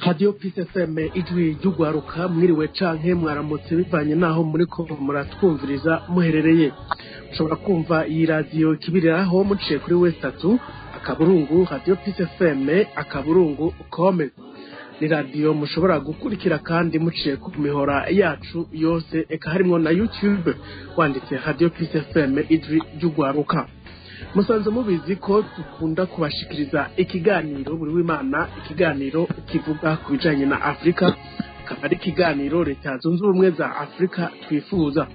Radio Peace FM, ijwi ry'ugwaruka. Mwiriwe canke mwaramutse, bivanye naho muriko muratwumviriza muherereye. Mushobora kumva iyi radiyo ikibiriraho muciye kuri w3.radiopeacefm.com. Ni radiyo mushobora gukurikira kandi muciye ku mihora yacu yose, eka harimwo na YouTube, wanditse Radio Peace FM, ijwi ry'ugwaruka. Musanze mubizi ko dukunda kubashikiriza ikiganiro buri w'Imana, ikiganiro kivuga ku bijanye na Afurika, akaba ari ikiganiro Leta Zunze Ubumwe za Afurika twifuza.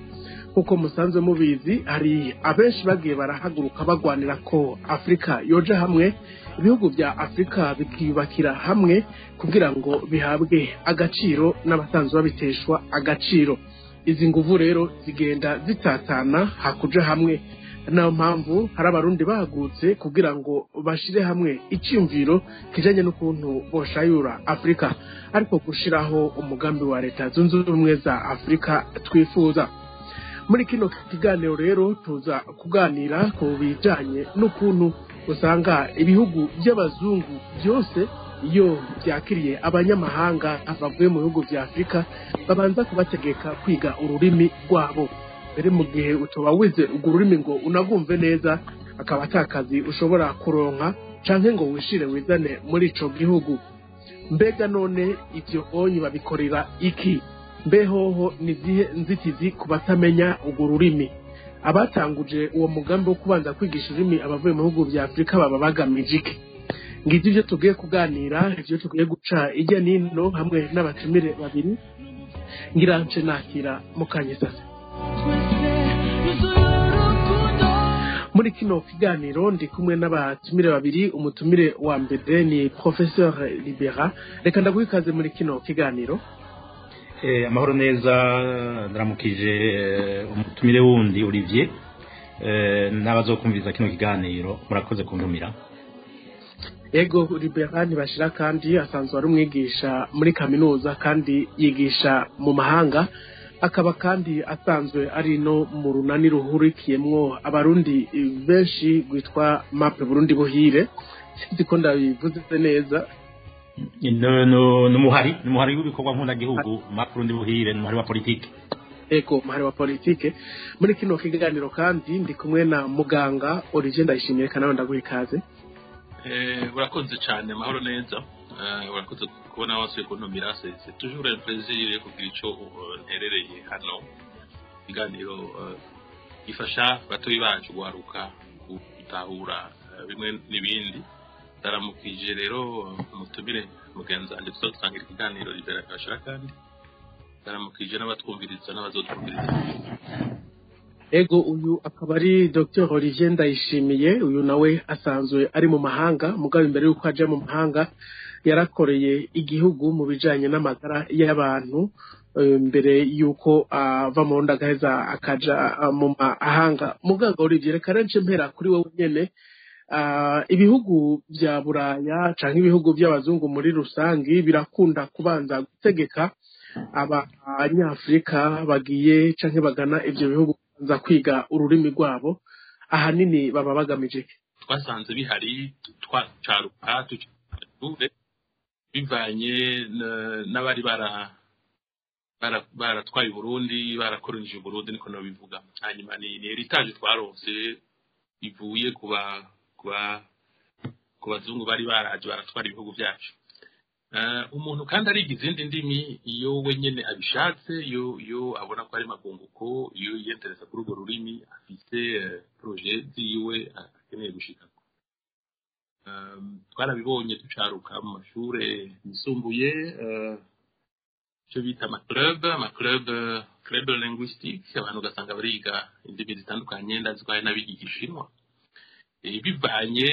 Nk'uko musanzwe mubizi, hari abenshi bagiye barahaguruka bagwanira ko Afurika yoja hamwe, ibihugu bya Afurika bikiyubakira hamwe kugira ngo bihabwe agaciro n'abasanzwe babiteshwa agaciro. Izi nguvu rero zigenda zitatana hakuja hamwe. Nayo mpamvu hari Abarundi bahagurutse kugira ngo bashire hamwe icyumviro kijanye n'ukuntu boshayura Afurika, ariko gushiraho umugambi wa Leta Zunze Ubumwe za Afurika twifuza. Muri kino kiganiro rero tuza kuganira ku bijanye n'ukuntu usanga ibihugu by'abazungu byose, iyo byakiriye abanyamahanga bavuye mu bihugu vya Afurika, babanza kubategeka kwiga ururimi rwabo. Mbere mu gihe utoba wize urwo rurimi ngo unagumve neza, akaba atakazi ushobora kuronka canke ngo wishire wizane muri ico gihugu. Mbega none ivyo onyi babikorera iki? Mbehoho ni zihe nzitizi ku batamenya urwo rurimi? Abatanguje uwo mugambi wo kubanza kwigisha ururimi abavuye mu bihugu vya Afurika baba bagamije iki? Ngivyo ivyo tugiye kuganira, ivyo tugiye guca ijya nino hamwe n'abatumire babiri. Ngira nce nakira mukanyisase. Muri kino kiganiro ndi kumwe n'abatumire babiri. Umutumire wa mbere ni Professeur Libera. Reka ndaguha ikaze muri kino kiganiro. Amahoro neza. Ndaramukije umutumire wundi Olivier n'abazokumviza kino kiganiro. Murakoze kuntumira. Ego, Libera Ntibashira kandi asanzwe ari umwigisha muri kaminuza, kandi yigisha mu mahanga, akaba kandi asanzwe ari no mu runani ruhurikiyemwo Abarundi benshi rwitwa MAP Burundi Buhire. Sinzi ko ndabivuze neza. N'umuhari w'ibikorwa nkundagihugu. MAP Burundi Buhire n'umuhari wa politike. Ego, umuhari wa politike. Muri kino kiganiro kandi ndi kumwe na muganga Olivier Ndayishimiye. Nawe ndaguha ikaze. Urakoze cyane. Amahoro neza. Urakoze kubona wasuye kuntumira. C'est toujours un plaisir yo kugira ico nterereye hano. Ikiganiro gifasha batoyi bacu guharuka gutahura bimwe n'ibindi. Ndaramukije rero umutumire mugenzi wanjye tuzosangira ikiganiro, Libera Kashira, kandi ndaramukije n'abatwumviriza n'abazotwumviriza. Ego, uyu akaba ari Dr Olivier Ndayishimiye. Uyu nawe asanzwe ari mu mahanga, mugabo imbere y'uko aja mu mahanga yarakoreye igihugu mu bijanye n'amagara y'abantu, mbere y'uko ava mu Burundi agaheza akaja mu mahanga. Muganga Olivier, reka rence mpera kuri wowe nyene. Ibihugu vya Buraya canke ibihugu by'abazungu muri rusangi birakunda kubanza gutegeka Abanyafurika bagiye canke bagana ivyo bihugu kubanza kwiga ururimi rwabo. Ahanini baba bagamije iki? Twasanze bihari twacaruka tucaruke, bivanye n'abari baratwaye Burundi, barakoronije Burundi, niko nabivuga. Hanyuma ni héritage twaronse ivuye ku bazungu bari baraje baratwara ibihugu byacu. Umuntu kandi ariga izindi ndimi iyo we nyene abishatse, iyo abona ko ari makunguko, iyo yiyenteresa kuri urwo rurimi, afise projet ziwe akeneye gushikako. Twarabibonye tucaruka mu mashure yisumbuye, icyo bita ama club, club linguistique, abantu ugasanga bariga indimi zitandukanye. Ndazi ko hari n'abiga Igishinwa. Bivanye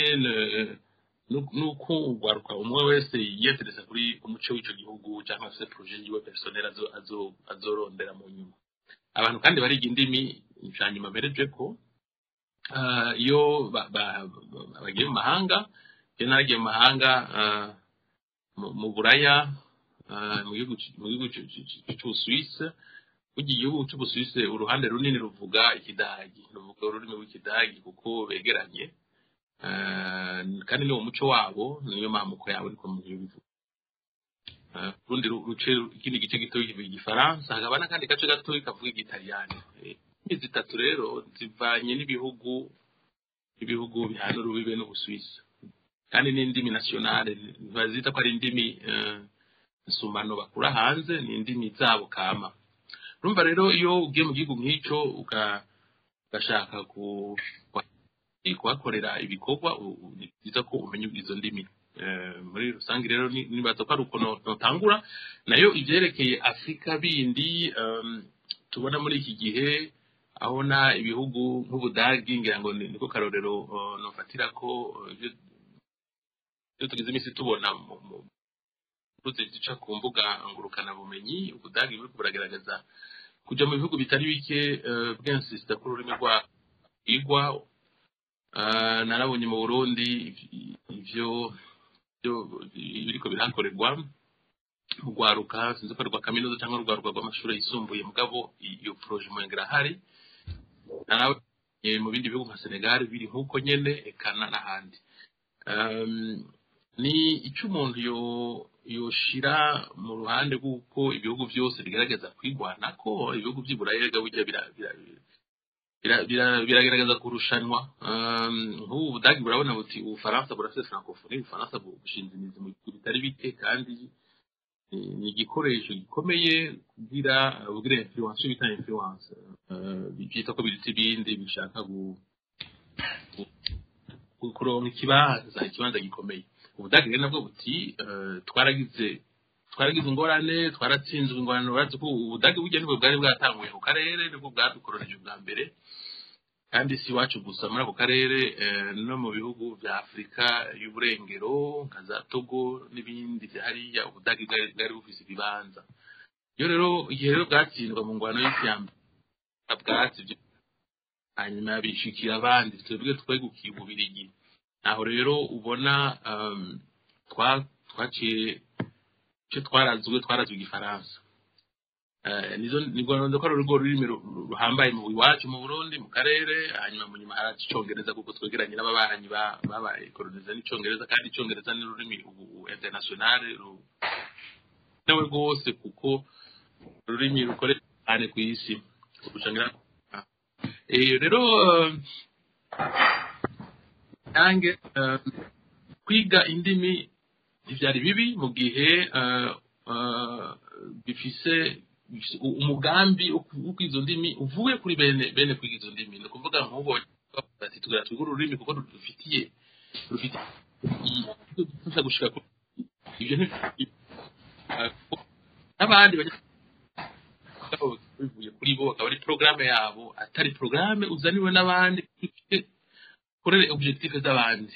nuko ugwaruka umwe wese yiyenteresa kuri umuco w'ico gihugu cyangwa se projet yiwe personnel azorondera mu nyuma. Abantu kandi bariga indimi hanyuma bereje ko iyo bagiye mu mahanga. Je naragiye mu mahanga, mu Buraya, mu gihugu c'Ubusuwisi. Burya igihugu c'Ubusuwisi uruhande runini ruvuga Ikidagi, ruvuga ururimi rw'Ikidagi kuko begeranye, kandi niwo muco wabo, niyo mamuko yabo, ariko mu bivuga. Urundi ruce, ikindi gice gitoyi kivuga igifaransa, hakaba n'akandi gace gatoyi kavuga igitaliyani. Indimi zitatu rero zivanye n'ibihugu bihana urubibe n'Ubusuwisi, kandi n'indimi nationale ntibazita ko ari indimi nsumano bakura hanze, ni indimi zabo kama. Urumva rero iyo ugiye mu gihugu nk'ico ugashaka kuhakorera ibikorwa, ni byiza ko umenya izo ndimi. Muri rusange rero nibaza ko ari uko notangura. Nayo ivyerekeye Afurika bindi tubona muri iki gihe, aho na ibihugu nk'Ubudagi, ngira ngo niko karorero nofatira ko ibyo tugize iminsi tubona mu zica ku mbuga ngurukanabumenyi, Ubudagi buriko buragerageza kuja mu bihugu bitari bike bw'insista ko ururimi rwigwa. Narabonye mu Burundi ivyo biriko birahakorerwa, urwaruka, sinzi ko ari urwa kaminuza cyangwa urwaruka rw'amashuri yisumbuye, mugabo iyo projet umenga irahari. Narabonye mu bindi bihugu nka Senegal biri nk'uko nyene, eka n'ahandi. Ni icyo umuntu yoshira mu ruhande rw'uko ibihugu byose bigaragaza kwigwanako. Ibihugu by'i Burayi erega burya biragerageza kurushanwa. Nk'ubu Budagi burabona buti Ubufaransa burafise francophonie, Ubufaransa bushinze imizi mu bihugu bitari bike, kandi ni igikoresho gikomeye kugira bugire influence, icyo bita influence, byita ko biruta ibindi, bishaka kuronka ikibanza gikomeye. Ubudagi rero nabwo buti twaragize ingorane, twaratsinzwe ingorane. Urazi ko Ubudagi burya nibwo bwari bwatanguye ku karere, nibwo bwadukoronije bwa mbere, kandi si iwacu gusa muri ako karere, no mu bihugu vya Afurika y'uburengero nka za Togo n'ibindi vya hariya, Ubudagi bwari bufise ibibanza. Iyo rero igihe rero bwatsindwa mu ngwano y'isi ya mbere, bwatsivye, hanyuma bishikira abandi, twebwe twegukiye Ububirigi. Aho rero ubona twaciye icyo twarazwe igifaransa. Nizo nibwo ko ari urwo rurimi ruhambaye mu iwacu mu Burundi, mu karere. Hanyuma mu nyuma haraza icongereza, kuko twegeranye n'ababanyi babaye kolonize n'icongereza, kandi icongereza ni ururimi ubu international nawe rwose, kuko ururimi rukoreshwa cyane ku isi kurusha. Rero nange kwiga indimi ntivyari bibi mu gihe bifise umugambi wo kwiga izo ndimi uvuye kuri bene kwiga izo ndimi. Ni ukuvuga nk'ubu bati tugira twige ururimi kuko rufitiye dufasha gushika kuri ibyo n'abandi bivuye kuri bo, akaba ari porogaramu yabo, atari porogaramu uzaniwe n'abandi korere objectif z'abandi.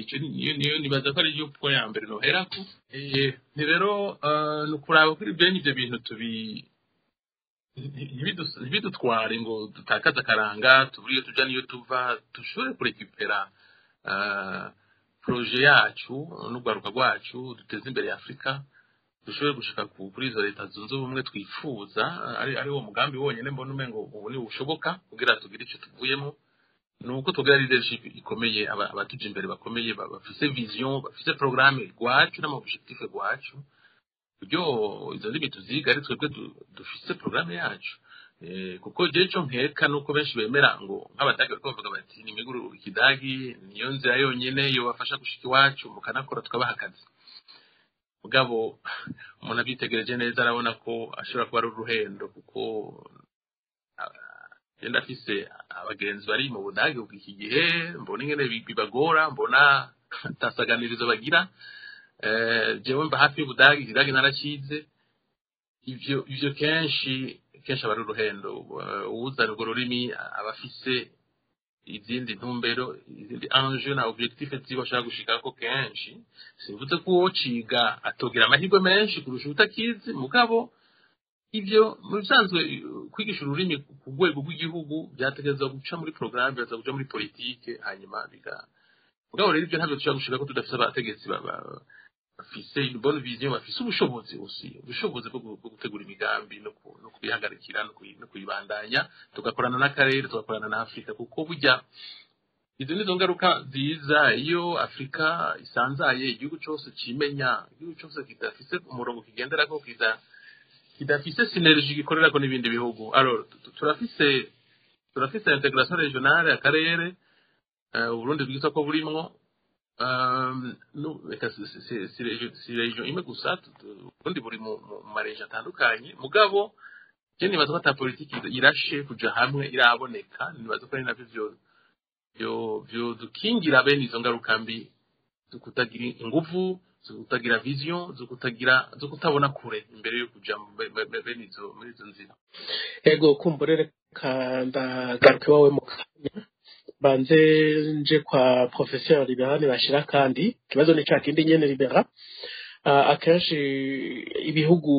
Ico niyo nibaza ko ari yo point ya mbere noherako. Ni rero ni ukuraba kuri bene ivyo bintu tubi ntibidutware ngo dutakaze akaranga, tubure iyo tuja n'iyo tuva, dushobore kurekipera projet yacu n'urwaruka rwacu, duteze imbere ya Afurika, dushobore gushika kuri izo leta zunze ubumwe twifuza. Ari wo mugambi wonyene mbona umengo ubu ni bushoboka kugira tugire ico tuvuyemo, ni uko tugira leadership ikomeye, abatuja imbere bakomeye, bafise vision, bafise programme rwacu n'ama objectif rwacu, buryo izo ndimi tuziga ari twebwe dufise programme yacu. Kuko jewe ico nkeka nuko benshi bemera ngo nk'abadagi bariko bavuga bati nimiguru ikidagi niyo nzira yonyene yobafasha gushika iwacu, mukanakora tukabaha akazi. Mugabo umuntu abyitegereje neza arabona ko ashobora kuba ari uruhendo, kuko genda afise abagenzi bari mu Budagi ubu iki gihe, mbona ingene bibagora, mbona atasaganirizo bagira. Jewe mba hafi y'Ubudagi, ikidagi naracize. Ivyo kenshi aba ari uruhendo. Uwuzana urwo rurimi aba afise izindi ntumbero, izindi enjeu na objectif ziwe ashaka gushikako. Kenshi simvuze ko uwociga atogira amahirwe menshi kurusha utakizi, mugabo ivyo mu bisanzwe kwigisha ururimi ku rwego rw'igihugu byategerezwa guca muri programme, byategerezwa guca muri politike, hanyuma biga. Mugabo rero ivyo ntabyo dushobora gushikako tudafise abategetsi bafise une bonne vision, bafise ubushobozi aussi, ubushobozi bwo gutegura imigambi no kuyihagarikira no kuyibandanya, tugakorana n'akarere, tugakorana na Afrika, kuko burya Izo nizo ngaruka ziza iyo Afrika isanzaye, igihugu cose cimenya, igihugu cose kidafise umurongo kigenderako, kidafise synergie gikorerako n'ibindi bihugu. Alors turafise intégration régionale, akarere Uburundi bwiza ko burimwo, reka si région imwe gusa, Uburundi buri mu ma régions atandukanye. Mugabo je nibaza ko ata politiki irashe kuja hamwe iraboneka. Nibaza ko ari navyo vyo dukingira bene izo ngaruka mbi zo kutagira inguvu, zo kutagira vision, zo kutagira, zo kutabona kure imbere yo kuja bene izo muri izo nzira. Ego, kumbure reka ndagaruka iwawe mu kanya, banze nje kwa professeur Libera Ntibashira. Kandi ikibazo ni ca kindi nyene, Libera. Akenshi ibihugu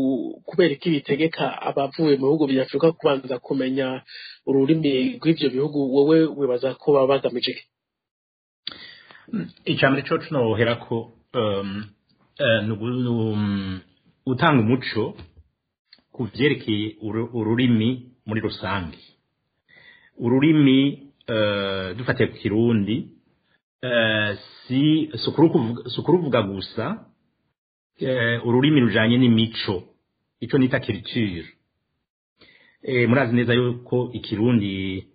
kubera iki bitegeka abavuye mu bihugu vya Afurika kubanza kumenya ururimi rw'ivyo bihugu? Wowe wibaza ko baba bagamije iki? Icambere coco noherako gutanga umuco ku vyerekeye ururimi muri rusange. Ururimi, dufatiye ku Kirundi, si ukuruvuga gusa. Ururimi rujanye n'imico, ico nita culture. Murazi neza yuko Ikirundi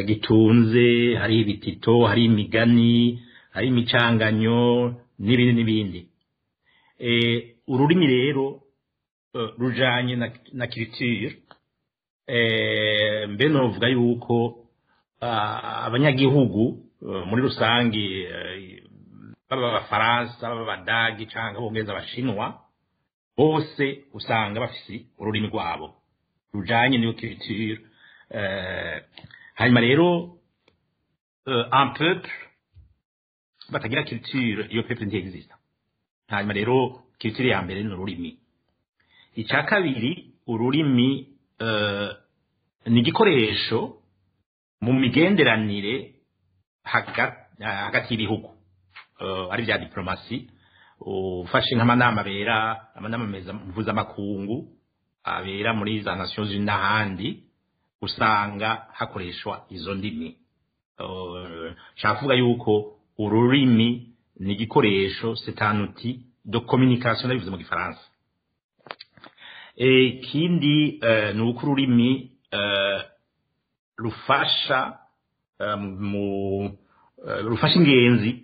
gitunze, hari ibitito, hari imigani, hari imicanganyo n'ibindi n'ibindi. Ururimi rero rujanye na culture. Mbe novuga yuko abanyagihugu muri rusange, baba Abafaransa, baba Abadagi canke Abongereza, Abashinwa, bose usanga bafise ururimi rwabo rujanye n'iyo culture. Hanyuma rero un peuple batagira culture, iyo peuple ntiexista. Hanyuma rero culture ya mbere ni ururimi. Icya kabiri, ururimi ni igikoresho mu migenderanire hagati y'ibihugu, ari bya diplomasi. Ufashe nk'amanama abera, amanama meza mpuzamakungu abera muri za Nations Unies n'ahandi, usanga hakoreshwa izo ndimi. Nshaka kuvuga yuko ururimi ni igikoresho, c'est un outil de communication, ndabivuze mu Gifaransa. Ikindi ni uko ururimi rufasha mu rufasha ingenzi.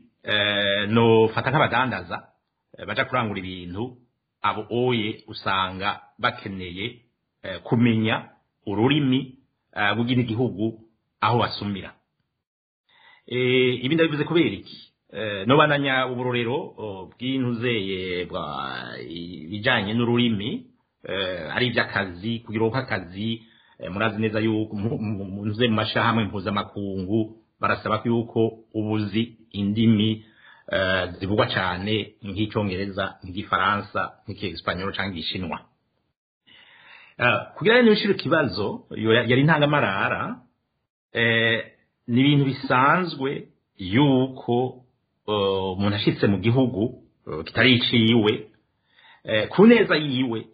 No fata nk'abadandaza baja kurangura ibintu, abo oye usanga bakeneye kumenya ururimi rw'ikindi gihugu aho basumira. Ibi ndabivuze kubera iki? Nobananya uburorero bw'intuzeye bwa ibijanye n'ururimi, ari iby'akazi, kugira uko akazi. Murazi neza yuko muze mu mashirahamwe mpuzamakungu barasaba yuko ubuzi indimi zivugwa cyane, nk'Icyongereza, nk'Igifaransa, nk'Icyesipanyolo cyangwa Igishinwa. Kugira ngo nishire ikibazo yari intangamarara, ni ibintu bisanzwe yuko umuntu ashitse mu gihugu kitari iciwe, ku neza yiwe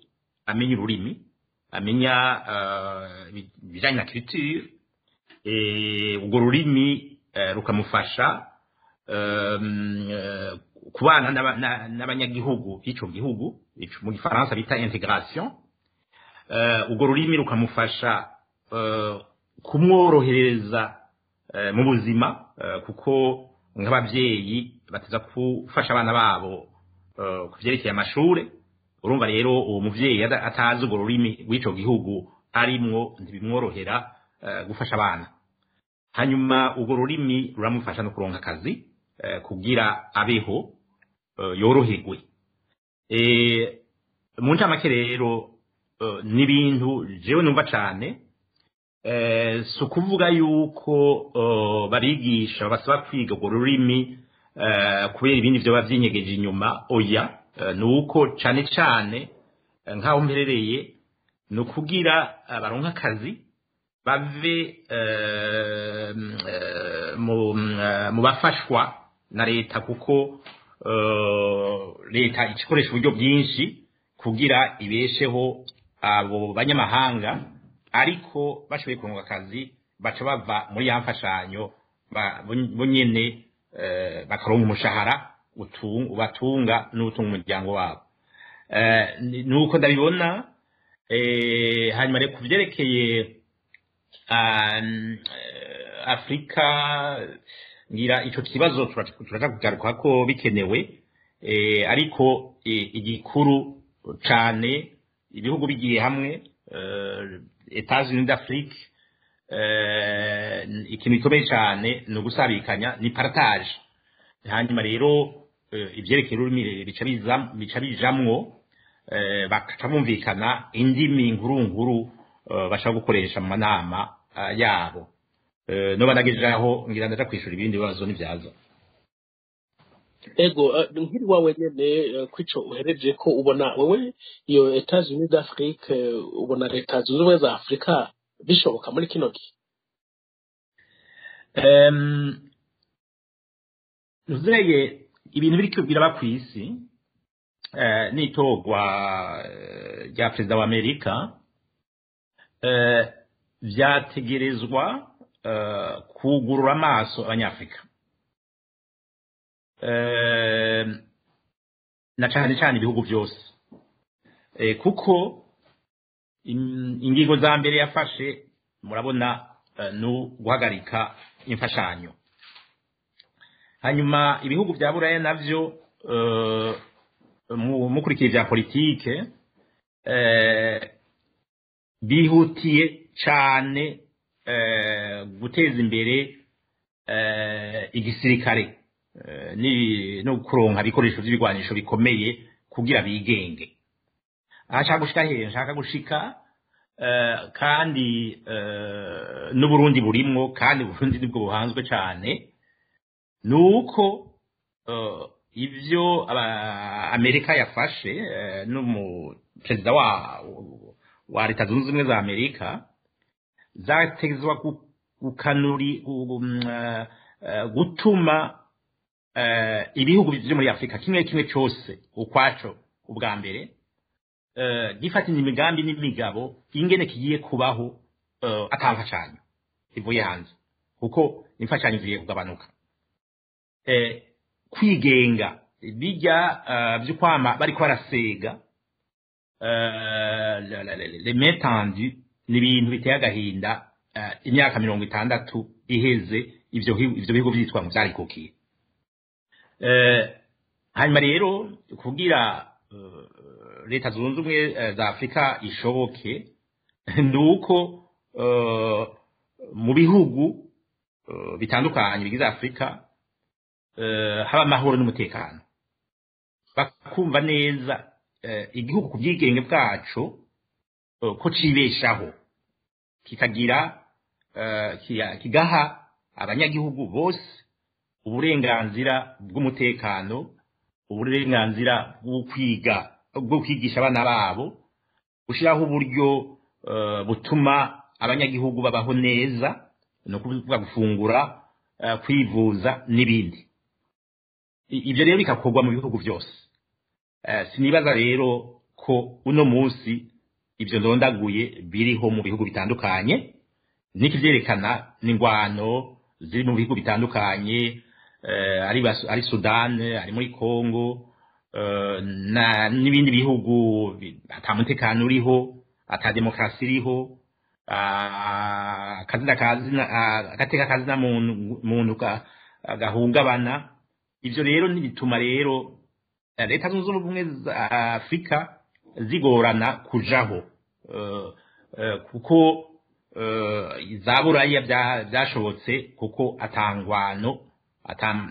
amenya ururimi, amenya ibijanye na culture. Urwo rurimi rukamufasha kubana n'abanyagihugu b'ico gihugu, ico mu Gifaransa bita intégration. Urwo rurimi rukamufasha kumworohereza mu buzima, kuko nk'abavyeyi bateza gufasha abana babo ku vyerekeye amashure. Urumva rero uwo muvyeyi atazi urwo rurimi rw'ico gihugu arimwo, ntibimworohera gufasha abana. Hanyuma urwo rurimi ruramufasha no kuronka akazi, kugira abeho, yoroherwe. Mu ncamake rero, n'ibintu jewe numva cane, si ukuvuga yuko barigisha babasaba kwiga urwo rurimi kubera ibindi vyoba vyinyegeje inyuma, oya. Ni uko cane cane nk'aho mperereye, ni ukugira baronke akazi, bave mu bafashwa na leta, kuko leta ikoresha uburyo bwinshi kugira ibesheho abo banyamahanga, ariko bashoboye kuronka akazi baca bava muri ya mfashanyo. bo nyene bakaronka umushahara ubatunga n'utunga umuryango wabo. Nuko ndabibona. Hanyuma rero kuvyerekeye Afrika, ngira ico kibazo turaja kugaruka ko bikenewe, ariko igikuru cane ibihugu bigiye hamwe, Etats-Unis d'Afrique, ikintu gikomeye cane ni ugusabikanya, ni partage. Hanyuma rero ivyerekeye ururimi bica bijamwo, bakaca bumvikana indimi nkuru bashaka gukoresha mu manama yabo. Noba nagejeje aho, ngira ndaja kwishura ibindi bibazo nivyaza. Ego, nkiri wawe nyene, kwico uhereje ko ubona wewe iyo Etats-Unis d'Afrique, ubona Leta Zunze Ubumwe za Afrika bishoboka muri kino gihe? Nuzeye ibintu biriko biraba kw'isi, n'itorwa rya perezida wa Amerika, vyategerezwa kugurura amaso abanyafrika, na cane cane ibihugu vyose, kuko ingingo za mbere yafashe murabona no guhagarika imfashanyo. Hanyuma ibihugu vya Buraya navyo, mukurikiye vya politike, bihutiye cane guteza imbere igisirikare no kuronka ibikoresho vy'ibigwanisho bikomeye kugira bigenge. Aha nshaka gushika hehe? Nshaka gushika, kandi n'Uburundi burimwo, kandi Uburundi nibwo buhanzwe cane, nuko ivyo Amerika yafashe, n'umu perezida wa Leta Zunze Ubumwe za Amerika, zategezwa gukanuri gutuma ibihugu vyo muri Afrika kimwe kimwe cose ukwaco ubwa mbere gifatanya imigambi n'imigabo ingene kigiye kubaho ata mfashanyo ivuye hanze, kuko imfashanyo zigiye kugabanuka. Kwigenga bijya vyo kwama bariko barasega, les mains tendues, ni ibintu biteye agahinda. Imyaka 60 iheze ivyo bihugu vyitwa ngo vyarikukiye. Hanyuma rero kugira Leta Zunze Ubumwe za Afrika ishoboke, nuko mu bihugu bitandukanye bigize Afrika haba amahoro n'umutekano, bakumva neza igihugu ku bwigenge bwaco, ko cibeshaho, kikagira kigaha abanyagihugu bose uburenganzira bw'umutekano, uburenganzira bwo kwiga, bwo kwigisha abana babo, gushyiraho uburyo butuma abanyagihugu babaho neza, ni ukuvuga gufungura, kwivuza n'ibindi. Ibyo rero bikakorwa mu bihugu byose. Sinibaza rero ko uno munsi ibyo ndondaguye biriho mu bihugu bitandukanye. N'ikivyerekana n'ingwano ziri mu bihugu bitandukanye, ari Sudan, ari muri Congo, na n'ibindi bihugu ata mutekano uriho, ata demokarasi iriho, akazina kazina agateka kazina muntu gahungabana. Ivyo rero ntibituma rero Leta Zunze Ubumwe za Afrika zigorana kujaho, kuko za Buraya byashobotse kuko atangwano,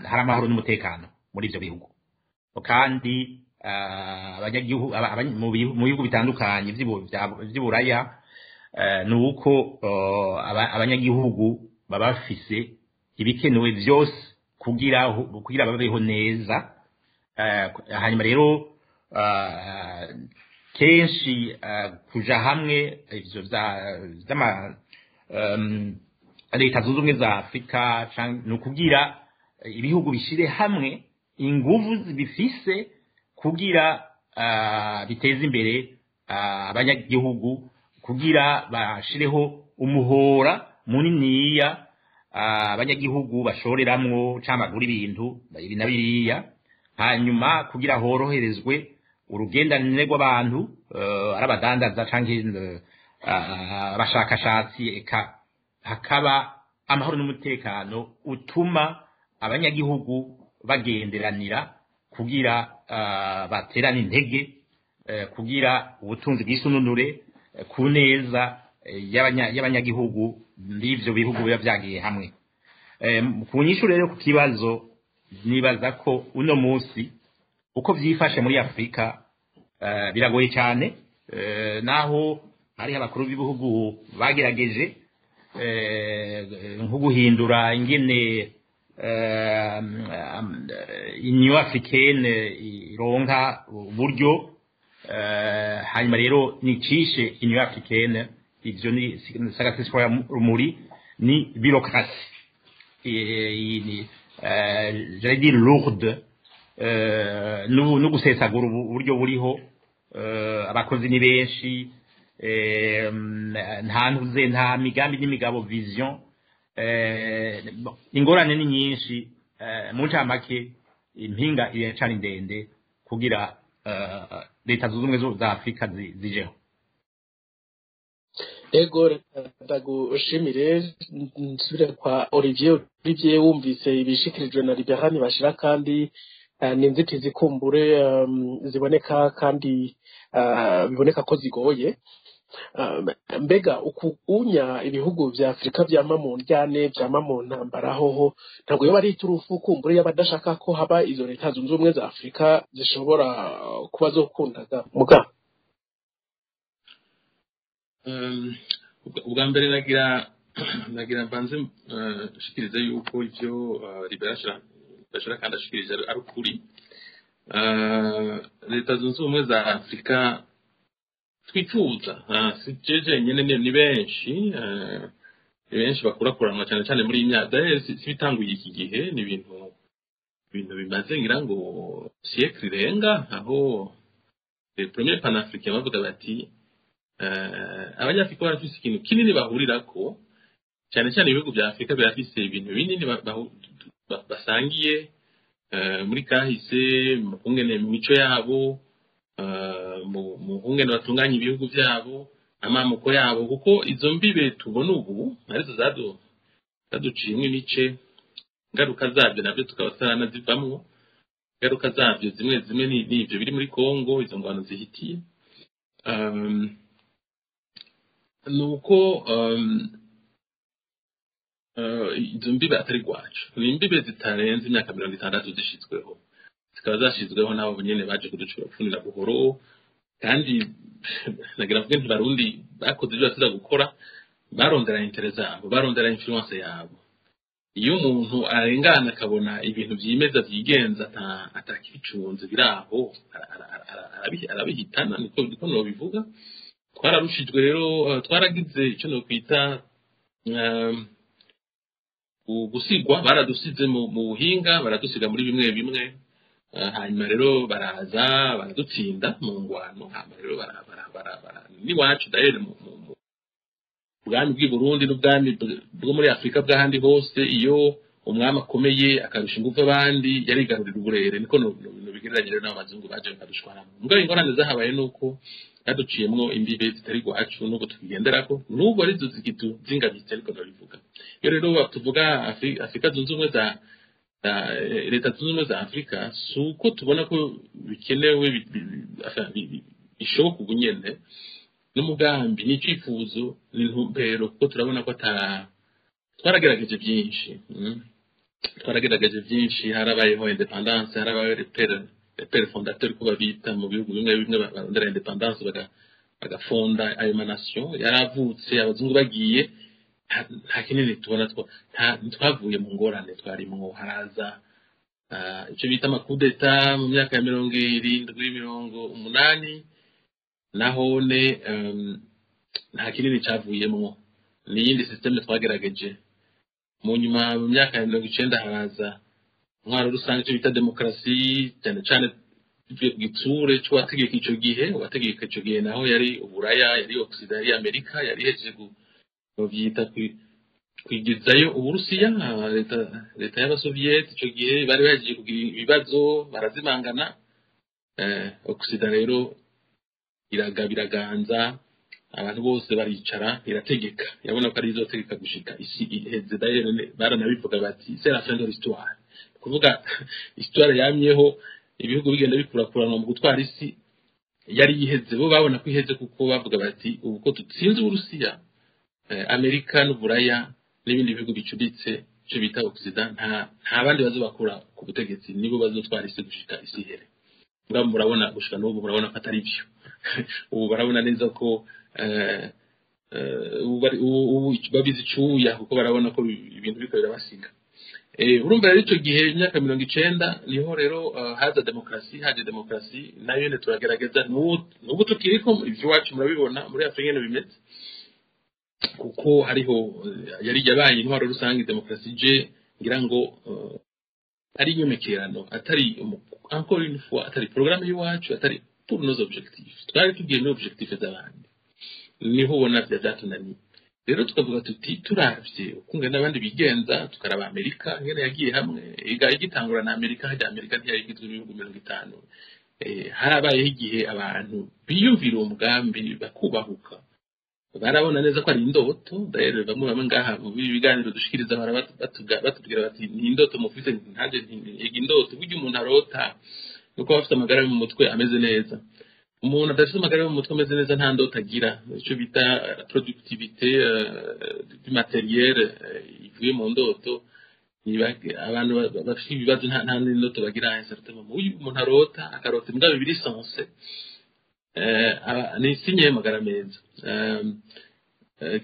hari amahoro n'umutekano muri ivyo bihugu, kandi abanyagihugu mu bihugu bitandukanye vy'Iburaya, ni uko abanyagihugu baba bafise ibikenewe vyose kugira babeho neza. Hanyuma rero kenshi kuja hamwe ivyo vy'ama Leta Zunze Ubumwe za Afrika ni ukugira ibihugu bishire hamwe inguvu bifise kugira biteze imbere abanyagihugu, kugira bashireho umuhora muniniya. abanyagihugu bashoreramwo cyangwa bagura ibintu ibi na biriya, hanyuma kugira horoherezwe urugendanire rw'abantu, ari abadandaza canke abashakashatsi, eka hakaba amahoro n'umutekano utuma abanyagihugu bagenderanira kugira baterane intege, kugira ubutunzi bw'isununure ku neza y'abanyagihugu b'ivyo bihugu biba vyagiye hamwe. Ku nyishu rero ku kibazo, nibaza ko uno munsi uko vyifashe muri Afrika biragoye cyane, naho hariho abakuru b'ibihugu bagerageje nko guhindura ingene Union Africaine ironka uburyo, hanyuma rero nicishe Union Africaine, ivyo ni sagaseswa rumuri, ni bureaucratie ni j'allais dire lourde, no gusesagura uburyo buriho, abakozi ni benshi, nta ntuze, nta migambi n'imigabo, vision, bon, ingorane ni nyinshi. Mu ncamake, impinga iracari ndende kugira Leta Zunze Ubumwe za Afrika zijeho. Ego, reka ndagushimire, nsubire kwa Olivier. Olivier, wumvise ibishikirijwe na Liberani bashira, kandi ni inzitizi kumbure ziboneka kandi biboneka ko zigoye. Mbega uku unya ibihugu vya Afrika vyama mu ndyane, vyama mu ntambara, hoho ntabwo yoba ari iturufu kumbure y'abadashaka ko haba izo Leta Zunze Ubumwe za Afrika zishobora kuba zokundaga muga? Ubwa mbere nagira mbanze nshikirize yuko ivyo Libera bashira kandi ashikirije ari ukuri. Leta Zunze Ubumwe za Afrika twifuza, si je jenyene, ni benshi, ni benshi bakurakuranwa cyane cyane muri iyi myaka. D'ailleurs, si bitanguye iki gihe, ni ibintu bimaze ngira ngo siècle irenga, aho les premiers panafricains bavuga bati abanyafrika barafise ikintu kinini bahurirako, cyane cyane ibihugu bya Afurika birafise ibintu binini basangiye muri kahise, mu kungene mu mico yabo, mu kungene batunganya ibihugu byabo, amamuko yabo, kuko izo mbibe tubona ubu arizo zaduciyemwo imice, ingaruka zabyo nabyo tukaba turanazivamwo. Ingaruka zabyo zimwe zimwe ni ibyo biri muri Kongo, izo ngwano zihitiye. Nuko izo mbibe atari rwacu, ni imbibe zitarenze imyaka 60 zishizweho, zikaba zashizweho n'abo nyene baje kuducura pfunira buhoro. Kandi nagira mvuge nti Barundi bakoze ibyo basiza gukora, barondera intérêts zabo, barondera influence yabo. Iyo umuntu arengana akabona ibintu vyimeza vyigenza, atakibicunze biraho, arabihitana, niko nobivuga. Twararushijwe rero, twaragize icyo nokwita gusigwa, baradusize mu buhinga, baradusiga muri bimwe bimwe, hanyuma rero baraza baradutsinda mu ngwano. Hanyuma rero n'iwacu d'ailleurs, mu bwami bw'i Burundi n'ubwami bwo muri Afurika bw'ahandi hose, iyo umwami akomeye akarusha ingufu abandi, yarigarurira uburere. Niko nobigereranya rero n'abazungu baje bakadushwaramo. Mugabo ingorane zahabaye nuko yaduciyemwo imbibe zitari rwacu, n'ubwo tukigenderako, n'ubwo arizo zikituzingamitse, ariko ndabivuga. Iyo rero tuvuga Afurika Zunze Ubumwe za Leta Zunze Ubumwe za Afurika, si uko tubona ko bikenewe, enfin, bishoboka ubu nyene, n'umugambi, n'icyifuzo, n'intumbero, kuko turabona ko ata twaragerageje byinshi, Twaragerageje byinshi, harabayeho indépendance, harabayeho les pères fondateurs ko babita mu bihugu bimwe bimwe barondera indépendance, bagafonda ayo ma nations yaravutse. Abazungu bagiye, nta kinini tubona, ntitwavuye mu ngorane twarimwo. Haraza icyo bita ama coups d'état mu myaka ya 70, 80, nahone nta kinini cavuyemwo, n'iyindi système twagerageje. Mu nyuma, mu myaka ya 90, haraza intwaro rusange, icyo bita demokarasi, cyane cyane bivuye ku gitsure c'uwategeka ico gihe. Uwategeka ico gihe naho yari Uburaya, yari Occident, yari Amerika, yari ihejeje bavyita kwigizayo Uburusiya, leta y'Abasoviyeti. Ico gihe bari bagiye kugira ibibazo, barazimangana. Occident rero iragabiraganza, abantu bose baricara, irategeka, irabona ko ari izotegeka gushika isi iheze. D'ailleurs baranabivuga bati c'est la fin de l'histoire, kuvuga histoire yamyeho ibihugu bigenda bikurakuranwa mu gutwara isi yari yiheze. Bo babona ko iheze kuko bavuga bati ubu ko tutsinze Uburusiya, Amerika n'Uburaya n'ibindi bihugu bicuditse, icyo bita Occident, nta bandi bazobakura ku butegetsi, nibo bazotwara isi gushika isi ihere. Mugabo murabona gushika n'ubu, murabona ko atari byo. Ubu barabona neza ko ubu babizi icuya, kuko barabona ko ibintu biriko birabasiga. Urumva rero icyo gihe imyaka 90 niho rero haza demokarasi. Haje demokarasi nayo nyene turagerageza, n'ubu tukiriko. Ivy'iwacu murabibona muri Afurika ingene bimeze, kuko hariho yari yabaye intwaro rusange. Demokarasi je ngira ngo ari inyomekerano, atari encore une fois atari programme y'iwacu, atari pour nos objectifs. Twari tugiye muri objectifs z'abandi, niho ubona vya vyatunaniye. Rero tukavuga tuti turavye ukungene n'abandi bigenza, tukaraba Amerika ingene yagiye hamwe igitangura na Amerika hajya. Amerika ntiyari igizwe n'ibihugu 50. Harabayeho igihe abantu biyumvira uwo mugambi bakubahuka, barabona neza ko ari indoto. D'ailleurs bamwe bamwe ngaha mu biganiro dushikiriza batubwira bati ni indoto mufise. Ntaje ega indoto, burya umuntu arota nuko aba afite amagara yo mu mutwe ameze neza. Umuntu adafite amagara yo mu mutwe ameze neza nta ndoto agira. Icyo bita productivité du matériel ivuye mu ndoto. Abantu bafite ibibazo nta n'indoto bagira à un certain moment. Uyu umuntu arota, akarota imbwa bibiri sensé, ni signe y'amagara meza.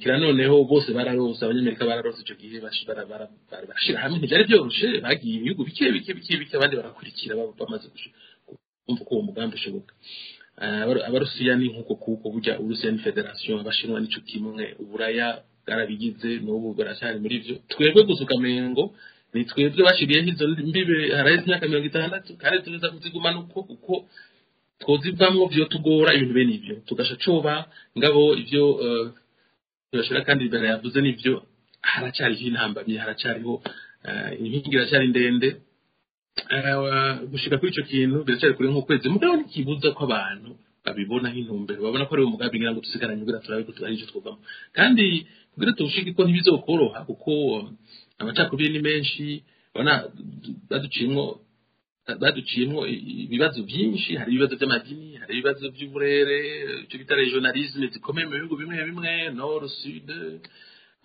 Kira noneho bose bararose, Abanyamerika bararose icyo gihe, barashira hamwe. Ntibyari byoroshe, bagiye ibihugu bike bike bike bike, abandi barakurikira bamaze kumva ko uwo mugambi ushoboka. Abarusiya ni nk'uko, kuko burya Uburusiya ni fédération, Abashinwa nico kimwe, Uburaya bwarabigize, n'ubu baracyari muri byo. Twebwe gusa ukamengo ni twebwe bashiriyeho izo mbibe haraheze imyaka 60, kandi tuza kuzigumana uko, kuko twozivamwo vyo tugora ibintu bene ivyo tugasha coba ngabo ivyo tubashira. Kandi imbere yavuze nivyo, haracyariho intambamyi, haracyariho inkingi, iracyari ndende gushika kuri ico kintu, biracyari kure nk'ukwezi. Mugabo ntikibuza ko abantu babibona nk'intumbero, babona ko ari umugambi ngira ngo dusigaranye kugira turabe ko ari ico twovamo, kandi kugira tuwushike ko ntibizokoroha, kuko amacakubiri ni menshi. Ubona baduciyemwo ibibazo byinshi. Hari ibibazo by'amadini, hari ibibazo by'uburere, icyo bita régionalisme zikomeye mu bihugu bimwe bimwe, nord, sud.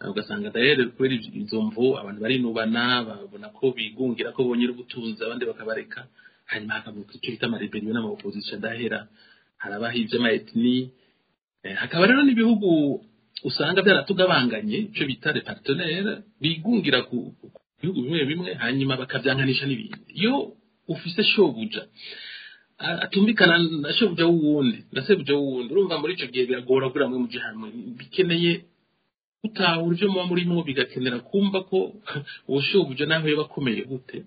Ugasanga d'ailleurs kubera izo mvo abantu barinubana, babona ko bigungira ko bonyine ubutunzi, abandi bakabareka. Hanyuma hakavuka icyo bita ama rébellions n'ama oppositions adahera, harabaho ivy'ama ethnies. Hakaba rero n'ibihugu usanga byaratugabanganye, icyo bita les partenaires, bigungira ku bihugu bimwe bimwe, hanyuma bakavyankanisha n'ibindi. Iyo ufise shobuja atumvikana na shobuja w'uwundi na sebuja w'uwundi, urumva muri ico gihe biragora kugira mwe muje hamwe. Bikeneye gutahura ivyo muba murimwo, bigakenera kumva ko uwo shobuja naho yoba akomeye gute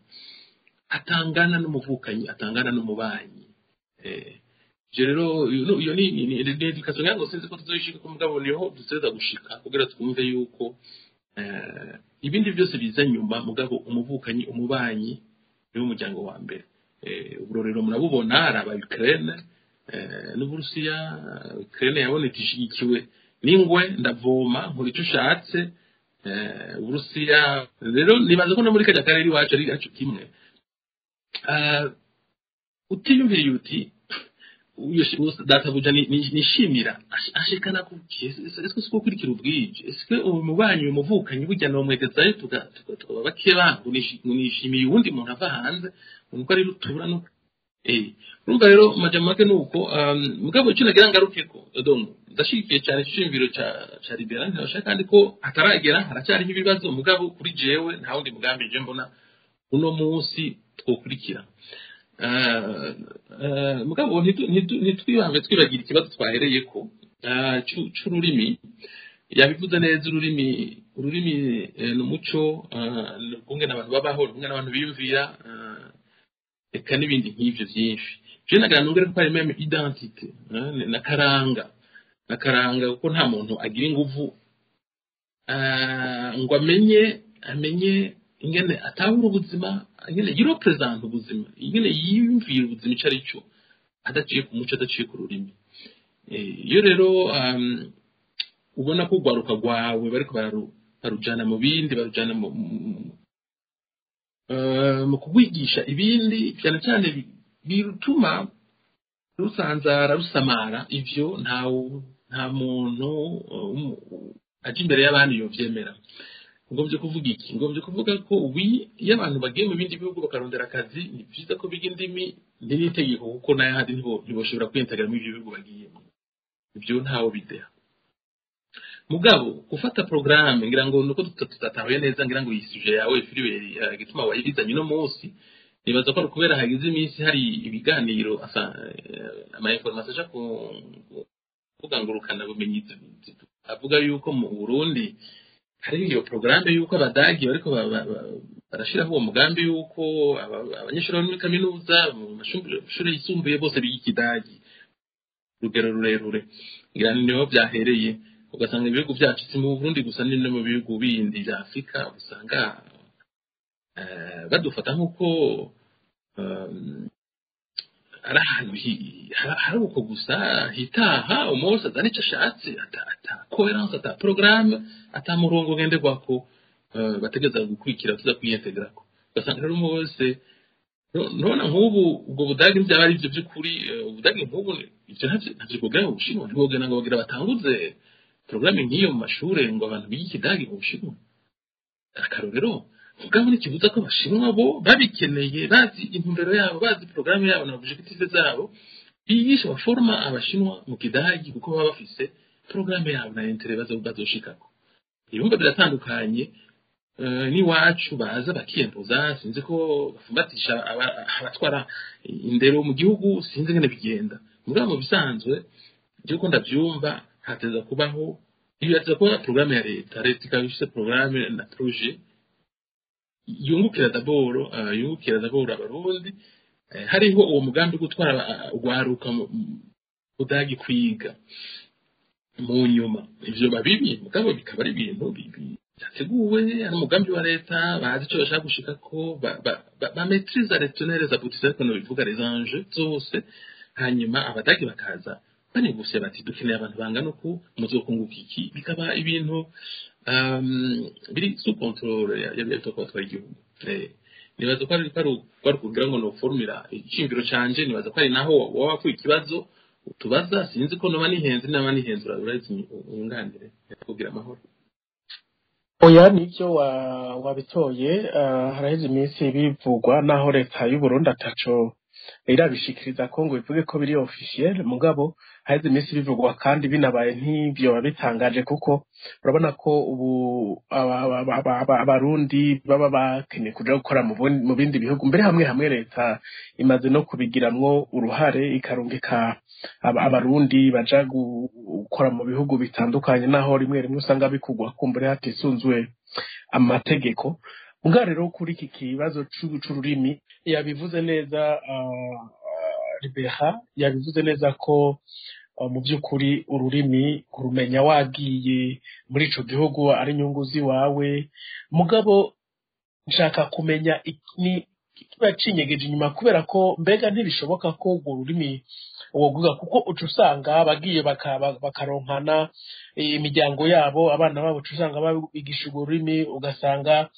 atangana n'umuvukanyi, atangana n'umubanyi. Ivyo rero iyo ni éducation ngira ngo sinzi ko tuzoyishika ko, mugabo niho dutegereza gushika kugira twumve yuko ibindi byose biza nyuma, mugabo umuvukanyi, umubanyi niwo muryango wa mbere. Uburorero murabubona, araba Ukraine n'Uburusiya. Ukraine yabonetse ishigikiwe n'ingwe, ndavoma nkora icyo ushatse. Uburusiya rero nibaza ko no muri kajya karere iwacu ari gaco kimwe. Utiyumviriye uti uyo databuja nishimira ashikana kuki? Ese siko kurikira ubwije? Ese uwo mubanyi, uyu muvukanyi, burya nomwegezayo tukaba bake bangu nishimiye uwundi muntu ava hanze nuko ari rutura? No urumva rero majambo make nuko. Mugabo icyo nagira ngarukeko, donc ndashigikiye cyane iciyumviro ca Libera ntibashaka, kandi ko hataragera haracyariho ibibazo. Mugabo kuri jewe nta wundi mugambi je mbona uno munsi twokurikira. Mugabo ntitwibange twibagira ikibazo twahereyeko c'ururimi. Yabivuze neza, ururimi ni umuco, ni ukungene abantu babaho, ni ukungene abantu biyumvira, eka n'ibindi nk'ivyo vyinshi. Je nagira nongere ko hari même identité na karanga, na karanga, kuko nta muntu agira inguvu. ngo amenye ingene atahura ubuzima, ingene yirepresenta ubuzima, ingene yiyumvira ubuzima ico ari cyo, adaciye ku muco, adaciye ku rurimi. Iyo rero ubona ko urwaruka rwawe bariko barujana mu bindi, barujana mu kugwigisha ibindi, cyane cyane bituma rusanzara, rusamara, ivyo nta muntu aja imbere y'abandi yovyemera. Ngombye kuvuga iki? Ngombye kuvuga ko iyo abantu bagiye mu bindi bihugu bakarondera akazi, ni byiza ko biga indimi, n'itegeko, kuko n'ayahandi ntiboshobora kwintegra muri ibyo bihugu bagiyemo. Ibyo ntawe bideha. Mugabo gufata programme, ngira ngo nuko tutatahuye neza, ngira ngo iyi sujet yawe Philibert, gituma wayizanye uno munsi, nibaza ko ari kubera hagize iminsi hari ibiganiro, ama information aja ku mbuga ngurukana bumenyi avuga yuko mu Burundi hari iyo programme yuko abadagi bariko barashiraho uwo mugambi yuko abanyeshuri bari muri kaminuza, mu mashuri yisumbuye bose biga ikidagi urugero rurerure. Ngira niho byahereye, ugasanga ibihugu byacu, si mu Burundi gusa, ni no mu bihugu bindi bya Afurika, usanga badufata nk'uko ari ahantu hari uko gusa hitaha umunsi azana icyo ashatse, ata cohérence, ata programme, ata murongo ngenderwako bategereza gukurikira tuza kwiyentegrako. Ugasanga rero umwe wese, none nk'ubu ubwo budage byaba ari ibyo by'ukuri, ubudage nk'ubu ibyo ntavyo bwogera mu Bushinwa, ntibogera ngo bagira batanguze porogaramu nk'iyo mu mashure ngo abantu bige ikidage mu Bushinwa, akarorero. Mugabo ntikibuza ko abashinwa bo babikeneye, bazi intumbero yabo, bazi porogaramu yabo na objectif zabo, bigisha, baforma abashinwa mu kidagi, kuko baba bafise porogaramu yabo na intérêt bazoshikako. Ibumba biratandukanye n'iwacu, baza bakiyempoza, sinzi ko bafumbatisha abatwara indero mu gihugu, sinzi ngene bigenda. Mugabo mu bisanzwe by'uko ndabyumva, hateza kubaho, iyo hateza kuba porogaramu ya leta, leta ikaba ifise porogaramu na projet yungukira d'abord abarundi. Hariho uwo mugambi wo gutwara urwaruka mu budagi kwiga mu nyuma, ivyo babibi, mugabo bikaba ari ibintu byateguwe, ari umugambi wa leta, bazi ico bashaka gushikako, ba maîtrise les tenants, les aboutissants, ariko bivuga les enjeux zose. Hanyuma abadagi bakaza banegosiye bati: "Dukeneye abantu bangana uku, muzokunguka iki?" Bikaba ibintu biri sous contrôle ya batwara igihugu. Nibaza ko ari kugira ngo noformira iciyumviro canje. Nibaza ko ari naho waba wakuye ikibazo utubaza. Sinzi ko noba nihenze, naba nihenze uraheza wunganire. Kugira amahoro. Oya, nibyo wabitoye. Haraheze iminsi bivugwa, naho leta y'u Burundi ataco irabishikiriza ko ngo ivuge ko biri officiel. Mugabo haheze iminsi bivugwa, kandi binabaye nk'ivyo bitangaje, kuko urabona ko ubu abarundi baba bakeneye kuja gukora mu bindi bihugu. Mbere hamwe hamwe leta imaze no kubigiramwo uruhare, ikarungika abarundi baja gukora mu bihugu bitandukanye, naho rimwe rimwe usanga bikugwa kumbure hatisunzwe amategeko. Mbwa rero kuri iki kibazo c'ururimi, yabivuze neza Libera, yabivuze neza ko mu by'ukuri ururimi kurumenya wagiye muri ico gihugu ari inyungu ziwawe. Mugabo nshaka kumenya ni kiba cinyegeje inyuma, kubera ko mbega ntibishoboka ko urwo rurimi woguga, kuko uca usanga abagiye bakaronkana imiryango yabo, abana babo uca usanga babigisha urwo rurimi, ugasanga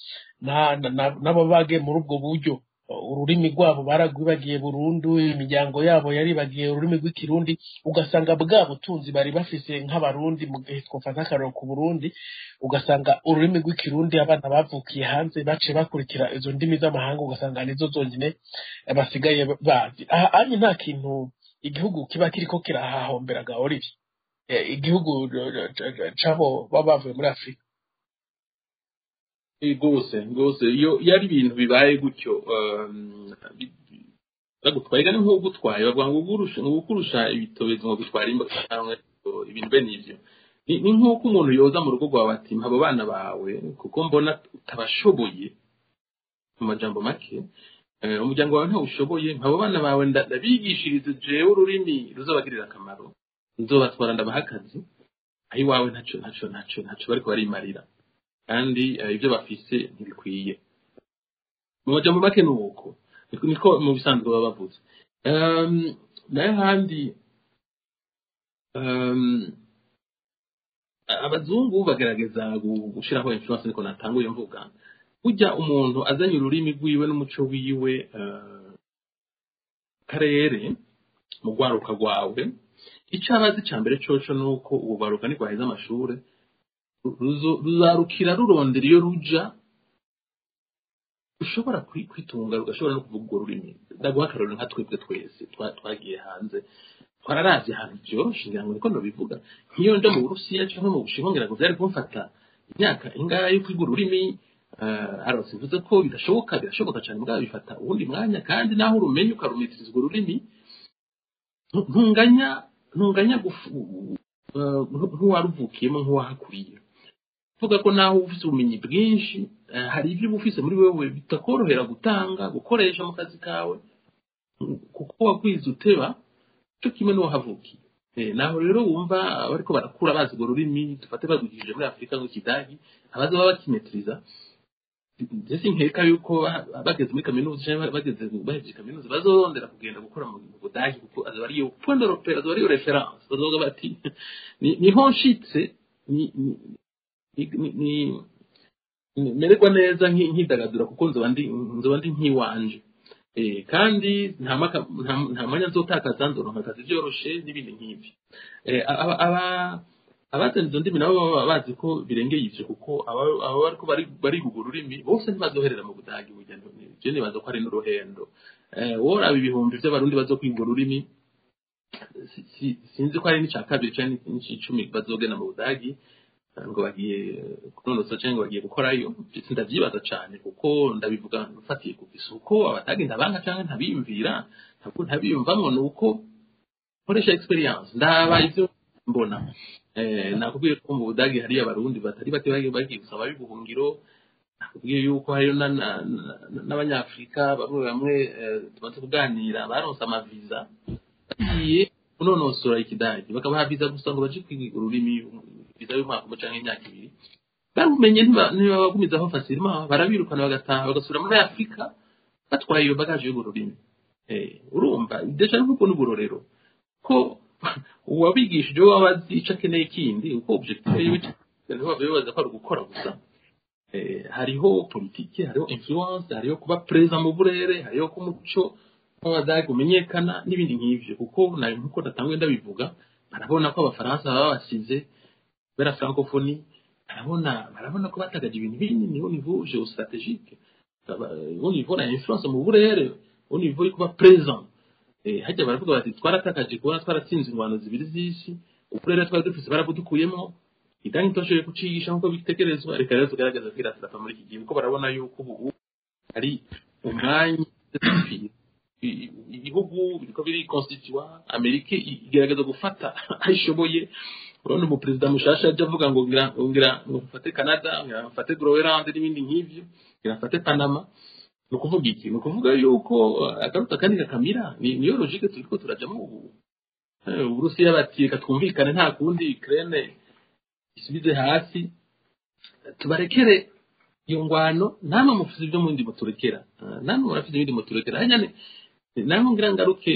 nabo bagiye muri ubwo buryo ururimi rwabo baragwibagiye burundu, imiryango yabo yaribagiye ururimi rw'ikirundi, ugasanga bwa butunzi bari bafise nk'abarundi, mu gihe twofata akarorero ku Burundi, ugasanga ururimi rw'ikirundi abana bavukiye hanze baciye bakurikira izo ndimi z'amahanga, ugasanga nizo zonyine basigaye bazi. Aha anye nta kintu igihugu kiba kiriko kirahahombera ga Olivier, igihugu cabo baba bavuye muri Afurika? Rwose iyo ari ibintu bibaye gutyo, bagutwaye ni nk'ugutwaye, bavuga ngo ukurusha ibitobezo ngo gutwara imbwa cyangwa ibintu bene ivyo. Ni nk'uko umuntu yoza mu rugo rwawe ati: "Mpa abo bana bawe kuko mbona utabashoboye." Mu majambo make, umuryango wawe ntawushoboye, mpa abo bana bawe ndabigishirize jewe ururimi ruzobagirira akamaro, nzobatwara ndabaha akazi, aho iwawe ntaco bariko barimarira. Kandi ibyo bafise ntibikwiye. Mu majambo make ni uko niko mu bisanzwe baba bavuze. Nayo handi abazungu bagerageza gushiraho influence, niko natanguye mvuga. Burya umuntu azanye ururimi rwiwe n'umuco wiwe karere mu rwaruka rwawe, icyo abazi cya mbere coco ni uko ubu rwaruka ntirwaheza amashure, ruzarukira rurondera iyo ruja ushobora kwitunga, rugashobora no kuvuga urwo rurimi. Ndaguha akarorero nka twebwe twese twagiye hanze, twararavye ahantu vyoroshe, ngira ngo niko nobivuga. Nk'iyo nja mu Burusiya canke mu Bushinwa, ngira ngo vyari kumfata imyaka ingahe yo kwiga ururimi. Alors simvuze ko bidashoboka, birashoboka cane, mugabo bifata uwundi mwanya. Kandi naho urumenye ukarumitiriza urwo rurimi, ntunganya nk'uwaruvukiyemo, nk'uwahakuriye. Vuga ko naho ufise ubumenyi bwinshi, hari ibyo uba ufise muri wewe bitakorohera gutanga, gukoresha mu kazi kawe, kuko wagwize uteba cyo kimwe n'uwahavukiye. Naho rero wumva bariko barakura bazi urwo rurimi, dufate barwigishije muri Afurika nk'ikidagi, abaza bakimetiriza, ndetse nkeka yuko bageze muri kaminuza canke bageze bahejeje kaminuza bazorondera kugenda gukora mu Budagi, kuko azoba ariyo point de repère, azoba ariyo référence. Bazovuga bati: "Niho nshitse, ni mererwa neza, nkidagadura, kuko nzoba ndi nk'iwanje. Kandi nta mwanya nzotakaza, nzoronka akazi vyoroshe", n'ibindi nk'ivyo. Abazana izo ndimi nabo baba bazi ko birengeye ivyo, kuko aba bariko bariga urwo rurimi bose ntibazoherera mu Budagi. Burya je nibaza ko ari n'uruhendo. Woraba ibihumbi vy'Abarundi bazokwiga urwo rurimi, sinzi ko ari n'ica kabiri canke n'icumi bazogenda mu Budagi ngo bagiye kunonosa canke ngo bagiye gukorayo. Ndavyibaza cane, kuko ndabivuga mfatiye ku isuko Abadagi ndabanka canke ntabiyumvira, ntabwo ntabiyumvamwo, ni uko nkoresha expérience, ndaba ivyo mbona. Nakubwiye ko mu Budagi hariyo Abarundi batari bake bagiye gusaba y'ubuhungiro. Nakubwiye yuko hariyo n'Abanyafurika bamwe bamwe tumaze kuganira baronse amaviza, bagiye kunonosora ikidagi, bakabaha viza gusa ngo baje kwiga ururimi, viza y'umwaka umwe canke imyaka 2. Barumenye, ntibabagumizaho facilement, barabirukana, bagataha, bagasubira muri Afurika batwaye iyo bagage y'urwo rurimi. Urumva déjà nk'ubwo n'uburorero ko uwabigishije we aba azi ico akeneye kindi, kuko objectif yiwe ntibave bibaza ko ari ugukora gusa. Hariho politike, hariho influence, hariho kuba présent mu burere, hariho ko umuco w'Abadage umenyekana n'ibindi nk'ivyo. Kuko nayo nkuko natanguye ndabivuga, barabona ko Abafaransa baba basize kubera francophonie, barabona ko batagaje ibintu binini au niveau géostratégique, au niveau na influence mu burere, au niveau yo kuba présent. Hajya baravuga bati: "Twaratakaje kubona twaratsinze ingwano zibiri z'isi, uburere twari dufise barabudukuyemo, idani ntitwashoboye kucigisha nkuko bitekerezwa, reka rero tugaragaza kwiratirapa muri iki gihe", kuko barabona yuko ubu ari umwanya ibihugu biriko birikonstituwa. Amerika igerageza gufata aho ishoboye. Urabona umuperezida mushasha aje avuga ngo ngira ngo mfate Canada, ngira mfate Groenland n'ibindi nk'ivyo, ngira mfate Panama. Ni ukuvuga iki? Ni ukuvuga yuko akaruta kandi kakamira. Niyo logique turiko turajamo ubu. Uburusiya bati: "Reka twumvikane, nta kundi, Ukraine isubize hasi, tubarekere iyo ngwano, namwe mufise ibyo mundi muturekera, namwe murafise ibindi muturekera." Hanyane naho ngira ngaruke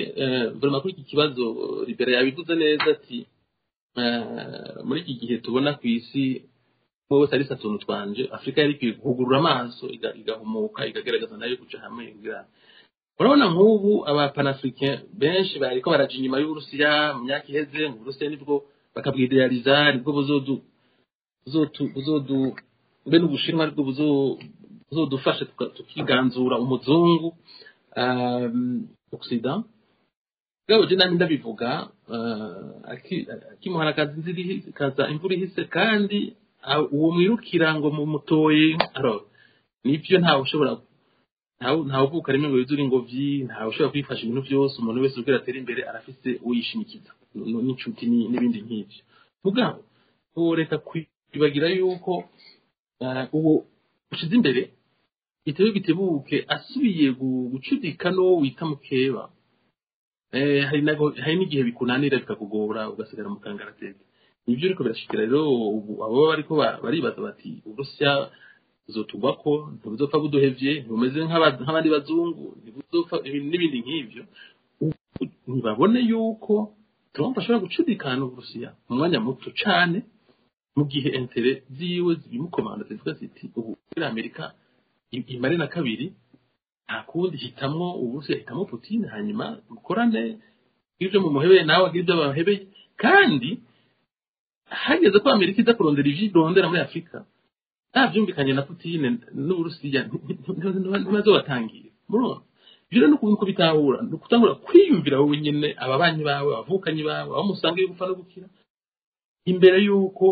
vraiment kuri iki kibazo. Libera yabivuze neza ati muri iki gihe tubona ku isi umwe wese arisa tuntu twanje, Afurika yari ikwiye guhugurura amaso, igahumuka, ikagerageza nayo kuja hamwe. Kugira urabona nk'ubu aba panafricain benshi bariko baraja inyuma y'Uburusiya mu myaka iheze, ngo Uburusiya nibwo bakabwideyariza, nibwo buzodu buzotu buzodu mbe n'Ubushinwa aribwo buzodufasha tukiganzura umuzungu, Occident. Bwabo je nami ndabivuga, akimuhana kaza inzira kaza imvura ihise. Kandi uwo mwirukira ngo mumutoye, alors nivyo, ntawe ushobora, ntawe uvuka rimwe ngo yuzure ingobyi, ntawe ushobora kwifasha ibintu byose. Umuntu wese ugira atere imbere arafise uwishimikiza n'inshuti n'ibindi nk'ivyo. Mugabo woreka kwibagira yuko uwo ushize imbere bitebe bitebuke asubiye gucudika n'uwo wita mukeba, hari n'igihe bikunanira, bikakugora, ugasigara mu kangaratete. Nivyo riko birashikira rero ubu abo bariko baribaza bati Uburusiya buzotugwa ko ntibuzopfa buduhevye, ntibumeze nk'abandi bazungu, ntibuzopfa n'ibindi nk'ivyo. Ntibabone yuko Trump ashobora gucudikana n'Uburusiya mu mwanya muto cane, mu gihe intérêts ziwe zibimukomanda zivuga ziti ubu muri Amerika imare na kabiri nta kundi, hitamwo Uburusiya, hitamwo Putin, hanyuma mukorane ibyo mumuhebeye nawe agira ibyo babahebeye. Kandi hageze ko Amerika iza kurondera ivyo irondera muri Afurika ntavyumvikanye na Putin n'Uburusiya, ntibazobatangira. Murumva ivyo rero nuko bitahura, ni ukutangura kwiyumvira wowe nyene, ababanyi bawe, abavukanyi bawe, abo musangiye gupfa no gukira, imbere y'uko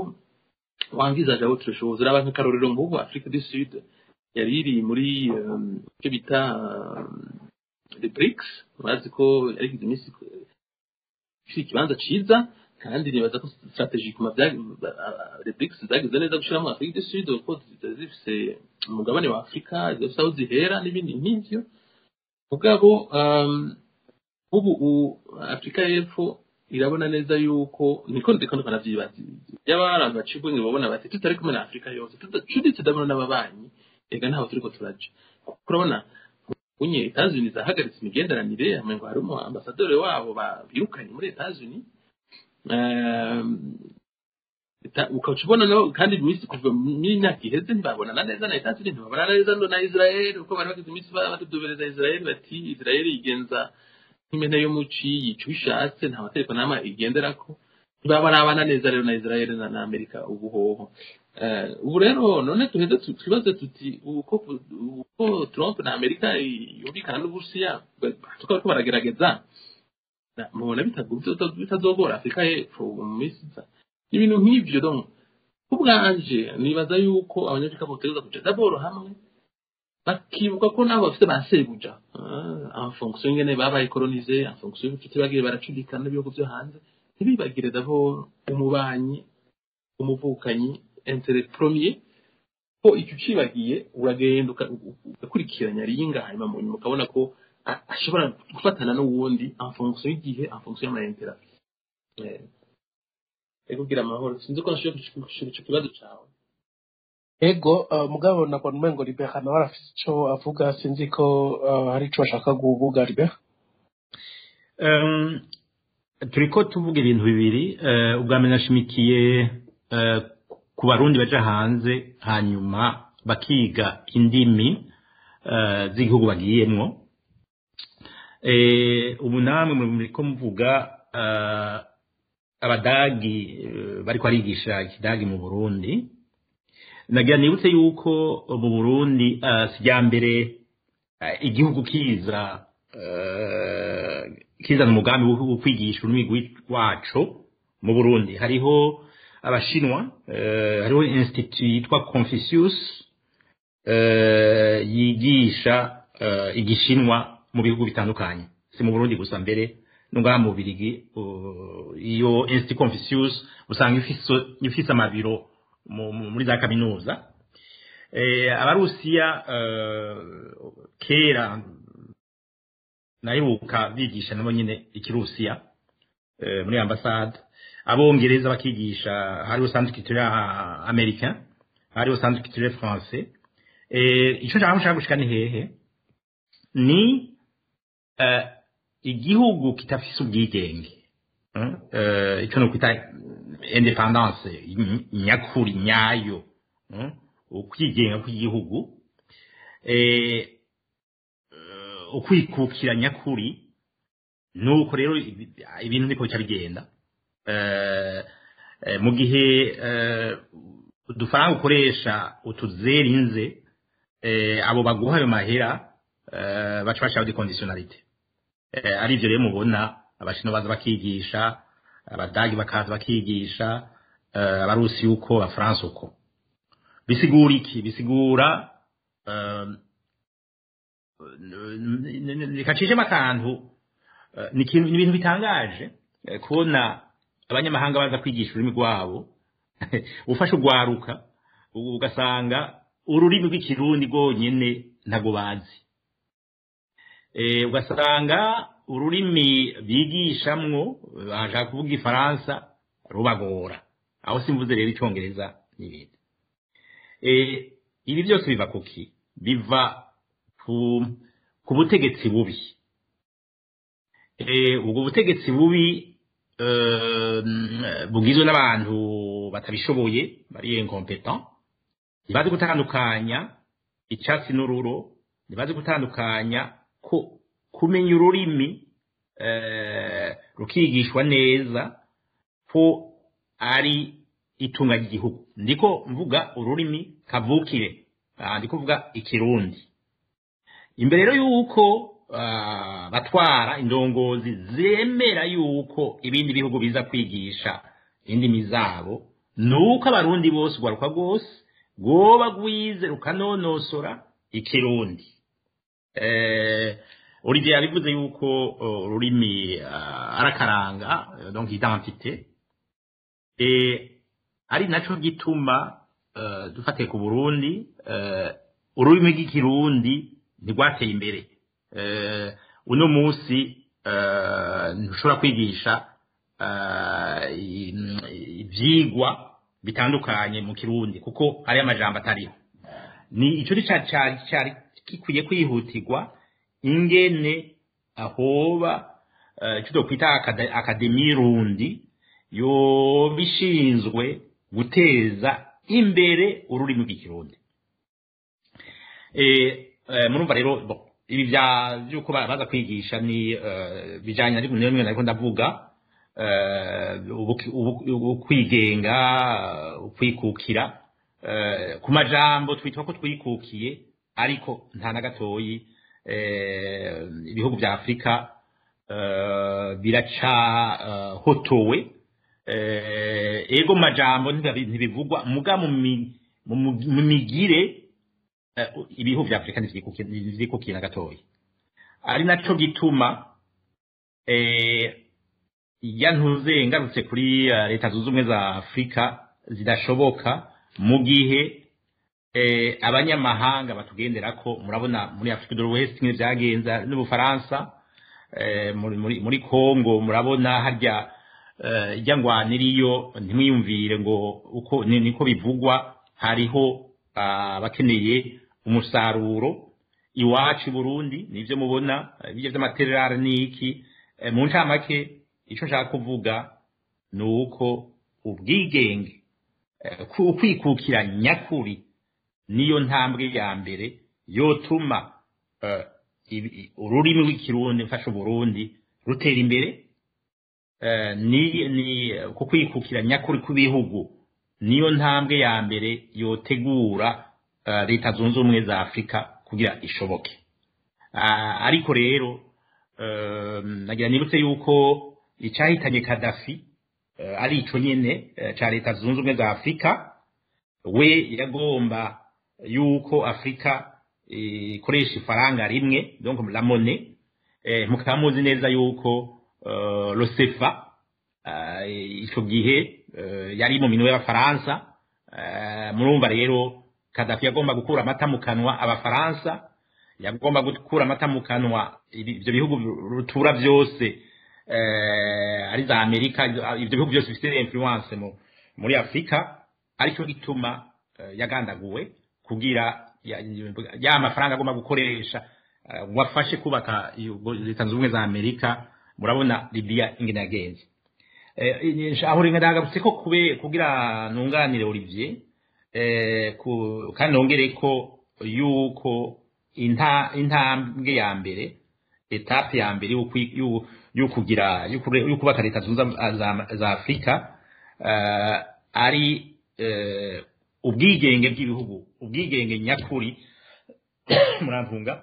wangizaje autre chose. Raba nk'akarorero nk'ubu Afrique du Sud yari iri muri icyo bita the BRICS. Urazi ko yari igize iminsi ifite ikibanza ciza, kandi nibaza ko stratégiquement les BRICS zagize neza gushiramo Afrique du Sud, kuko zifise umugabane wa Afrika, zifise aho zihera n'ibindi nk'ivyo. Mugabo ubu Afrika y'Epfo irabona neza yuko niko ndiko navyibaza, yaba abantu baciye ubwenge babona bati tutari kumwe na Afrika yose, tudacuditse ndabona n'ababanyi, ega ntaho turiko turaja. Kuko urabona unye Etats-Unis zahagaritse imigenderanire hamwe, ngo hari umu ambasaderi wabo birukanye muri Etats-Unis. Ukaca ubona no kandi iminsi kuva mu myaka iheze ntibabonana neza na Etats-Unis, ntibabonana neza na Israel, uko bari bagize iminsi batudubereza Israel bati Israel yigenza nk'impene yo muci, yica ishatse, nta mategeko n'amwe igenderako. Ntibabarabana neza rero na Israel na Amerika ubu hoho. Ubu rero none tuheze twibaze tuti uko Trump na Amerika yumvikana n'Uburusiya, tukaba ko baragerageza, mubona bitazogora Afrika y'Epfo mu minsi iza? Ibintu nk'ivyo. Donc ubwanje nibaza yuko Abanyafrika botegerezwa kuja d'abord hamwe, bakibuka ko nabo bafite ba sebuja, en fonction ingene babaye colonisé, en fonction y'ubucuti bagiye baracudikana n'ibihugu vyo hanze. Ntibibagire d'abord umubanyi, umuvukanyi, intérêt premier, ko icyo ucibagiye uragenda ugakurikiranya ringa, hanyuma mu nyuma ukabona ko ashobora gufatana n'uwundi en fonction y'igihe, en fonction y'ama intérêts. Ego, gira amahoro. Sinzi ko nashoboye kwishura ico kibazo cawe. Ego, mugabo nabona umengo Libera nawe arafise ico avuga. Sinzi ko hari ico ashaka kuvuga, Libera. Turiko tuvuga ibintu bibiri. Ubwa mbere nashimikiye ku Barundi baja hanze hanyuma bakiga indimi z'igihugu bagiyemwo. Ubu namwe muriko muvuga Abadagi bariko barigisha ikidagi mu Burundi. Nagira nibutse yuko mu Burundi si mbere igihugu kiza kizana umugambi wo kwigisha ururimi rwaco. Mu Burundi hariho Abashinwa, hariho institut yitwa Confucius yigisha Igishinwa mu bihugu bitandukanye, si mu Burundi gusa, mbere no ngaha mu Bubirigi. Iyo institut Confucius usanga ifise amabiro muri za kaminuza. Abarusiya kera nayibuka bigisha nabo nyine Ikirusiya muri ambasade, Abongereza bakigisha, hariho centre culturel américain, hariho centre culturel français. Ico nshaka gushika ni hehe? Ni igihugu kitafise ubwigenge, ico no kwita indépendance nyakuri nyayo, ukwigenga kw'igihugu, ukwikukira nyakuri. Nuko rero ibintu niko bica bigenda. Mu gihe udufaranga ukoresha utuzerinze, abo baguha ayo mahera baca bashiraho des conditionnalités. Ari ivyo rero mubona Abashinwa baza bakigisha, Abadagi bakaza bakigisha, Abarusi uko, Abafaransa uko. Bisigura iki? Bisigura reka akantu, ni ibintu bitangaje kubona abanyamahanga baza kwigisha ururimi rwabo, ufashe urwaruka ugasanga ururimi rw'Ikirundi rwonyene ntabwo bazi, ugasanga ururimi bigishamwo bashaka kuvuga Ifaransa rubagora. Aho simvuze rero icongereza n'ibindi. Ibi byose biva kuki? Biva ku butegetsi bubi. Ubwo butegetsi bubi bugizwe n'abantu batabishoboye, bari incompetent, ntibazi gutandukanya icyatsi n'ururo, ntibazi gutandukanya ko kumenya ururimi rukigishwa neza ko ari itunga ry'igihugu. Ndiko mvuga ururimi kavukire, ndiko mvuga ikirundi. Imbere rero yuko batwara indongozi zemera yuko ibindi bihugu biza kwigisha indimi zabo, nuko abarundi bose ugwaruka rwose rwoba rwize rukanonosora ikirundi. Olivier yabivuze yuko ururimi arakaranga, donc identité, ari naco gituma dufatiye ku Burundi, ururimi rw'ikirundi ntirwateye imbere. Uno munsi ntushobora kwigisha ivyigwa bitandukanye mu kirundi kuko hari amajambo atariho. Ni ico cari gikwiye kwihutirwa, ingene ahoba ico twokwita akademi rundi yobishinzwe guteza imbere ururimi rw'ikirundi. Murumva rero bon, ibi vya vyuko baza kwigisha ni bijanye ariko niyo nariko ndavuga ukwigenga, ukwikukira ku majambo twitwa ko twikukiye, ariko nta na gatoyi. Ibihugu vya Afrika biraca hotowe. Ego majambo ntibivugwa, muga mu migire ibihugu vya Afrika ntivyikukiye na gatoyi. Ari naco gituma ya ntuze ngarutse kuri leta zunze ubumwe za Afrika zidashoboka mu gihe abanyamahanga batugenderako. Murabona muri Afrique de l'Ouest nk'ivyo vyagenza n'Ubufaransa, muri Congo murabona harya ijya ngwaniriyo, ntimwiyumvire ngo uko niko bivugwa, hariho abakeneye umusaruro. Iwacu i Burundi nivyo mubona ibyo vy'amaterare niki. Mu ncamake ico nshaka kuvuga nuko ubwigenge, ukwikukira nyakuri niyo ntambwe ya mbere yotuma ururimi rw'ikirundi mfasha Burundi rutera imbere. Ni kukwikukira nyakuri kw'ibihugu niyo ntambwe ya mbere yotegura leta zunze ubumwe za Afrika kugira ishoboke. Ariko rero nagira nibutse yuko icahitanye Gaddafi ari ico nyene ca leta zunze ubumwe za Afrika. We yagomba yuko Afrika ikoresha ifaranga rimwe, donc la monnaie. Mukaba muzi neza yuko le CFA ico gihe yari mu minwe y'Abafaransa. Murumva rero Gaddafi yagomba gukura amata mu kanwa Abafaransa, yagomba gukura amata mu kanwa ivyo bihugu rutura vyose, ari za Amerika, ivyo bihugu byose bifite influence muri Afrika. Aricyo gituma yagandaguwe kugira ya mafaranga agomba gukoresha wafashe kubaka leta zunze ubumwe za Amerika. Murabona Libya ingene yagenze. Aho ringa ndagarutse ko kugira nunganire Olivier, kandi nongere ko yuko intambwe ya mbere, etape ya mbere yo kugira yo kubaka leta zunze za Afrika ari ubwigenge bw'ibihugu, ubwigenge nyakuri. Muramvunga,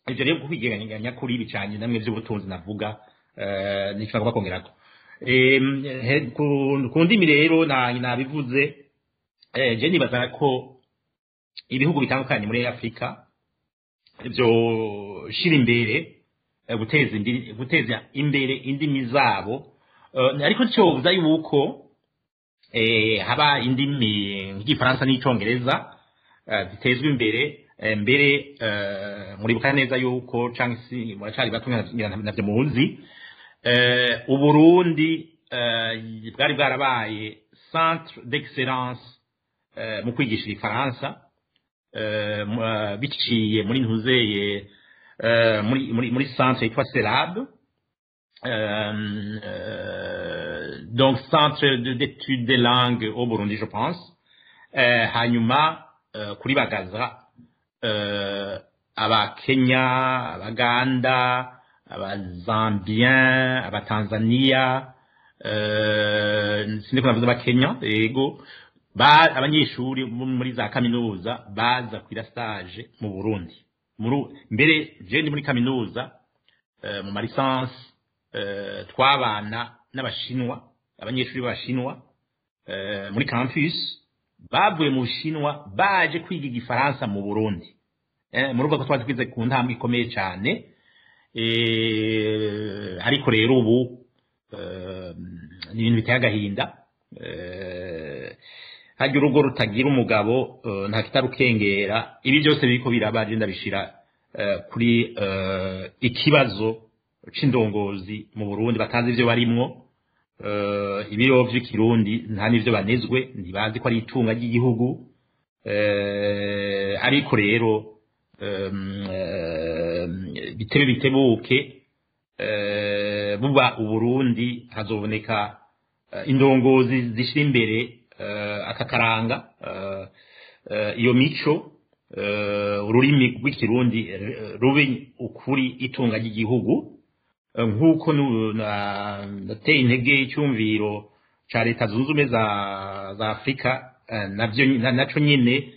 ivyo rero kwigenga nyakuri bicanye namwe vy'ubutunzi navuga, nico nagomba kongerako. Ku ndimi rero nabivuze, je nibaza ko ibihugu bitandukanye muri Afrika byo shira imbere guteza imbere indimi zabo, ariko cyobuza yuko haba indimi nk'igifaransa n'icongereza zitezwa imbere. Mbere muribuka neza yuko, canke si muracari bato navyo muzi, Uburundi bwari bwarabaye centre d'excellence mu kwigisha igifaransa biciye muri ntuzeye muri centre yitwa CELAB, donc centre d'études des langues au Burundi, je pense. Hanyuma kuri Bagaza abakenya, abaganda, abazambien, abatanzania, sindiko navuze abakenya, yego, abanyeshuri bo muri za kaminuza baza kwira stage mu Burundi. Mbere je ndi muri kaminuza mu ma licence twabana n'abashinwa, abanyeshuri b'abashinwa muri campus bavuye mu Bushinwa baje kwiga igifaransa mu Burundi. Murumva ko twari twize ku ntambwe ikomeye cyane, ariko rero ubu ni ibintu biteye agahinda. Harya urugo rutagira umugabo nta kitarukengera. Ibi byose biriko biraba je ndabishira kuri ikibazo c'indongozi mu Burundi batazi ivyo barimwo. Ibiro vy'ikirundi nta n'ivyo banezwe, ntibazi ko ari itunga ry'igihugu. Ariko rero bitebe bitebuke, buba Uburundi hazoboneka indongozi zishira imbere aka karanga, iyo mico, ururimi rw'ikirundi rube ukuri itunga ry'igihugu. Nk'uko nateye intege icyumviro ca Leta Zunze Ubumwe za Afurika, navyo naco nyene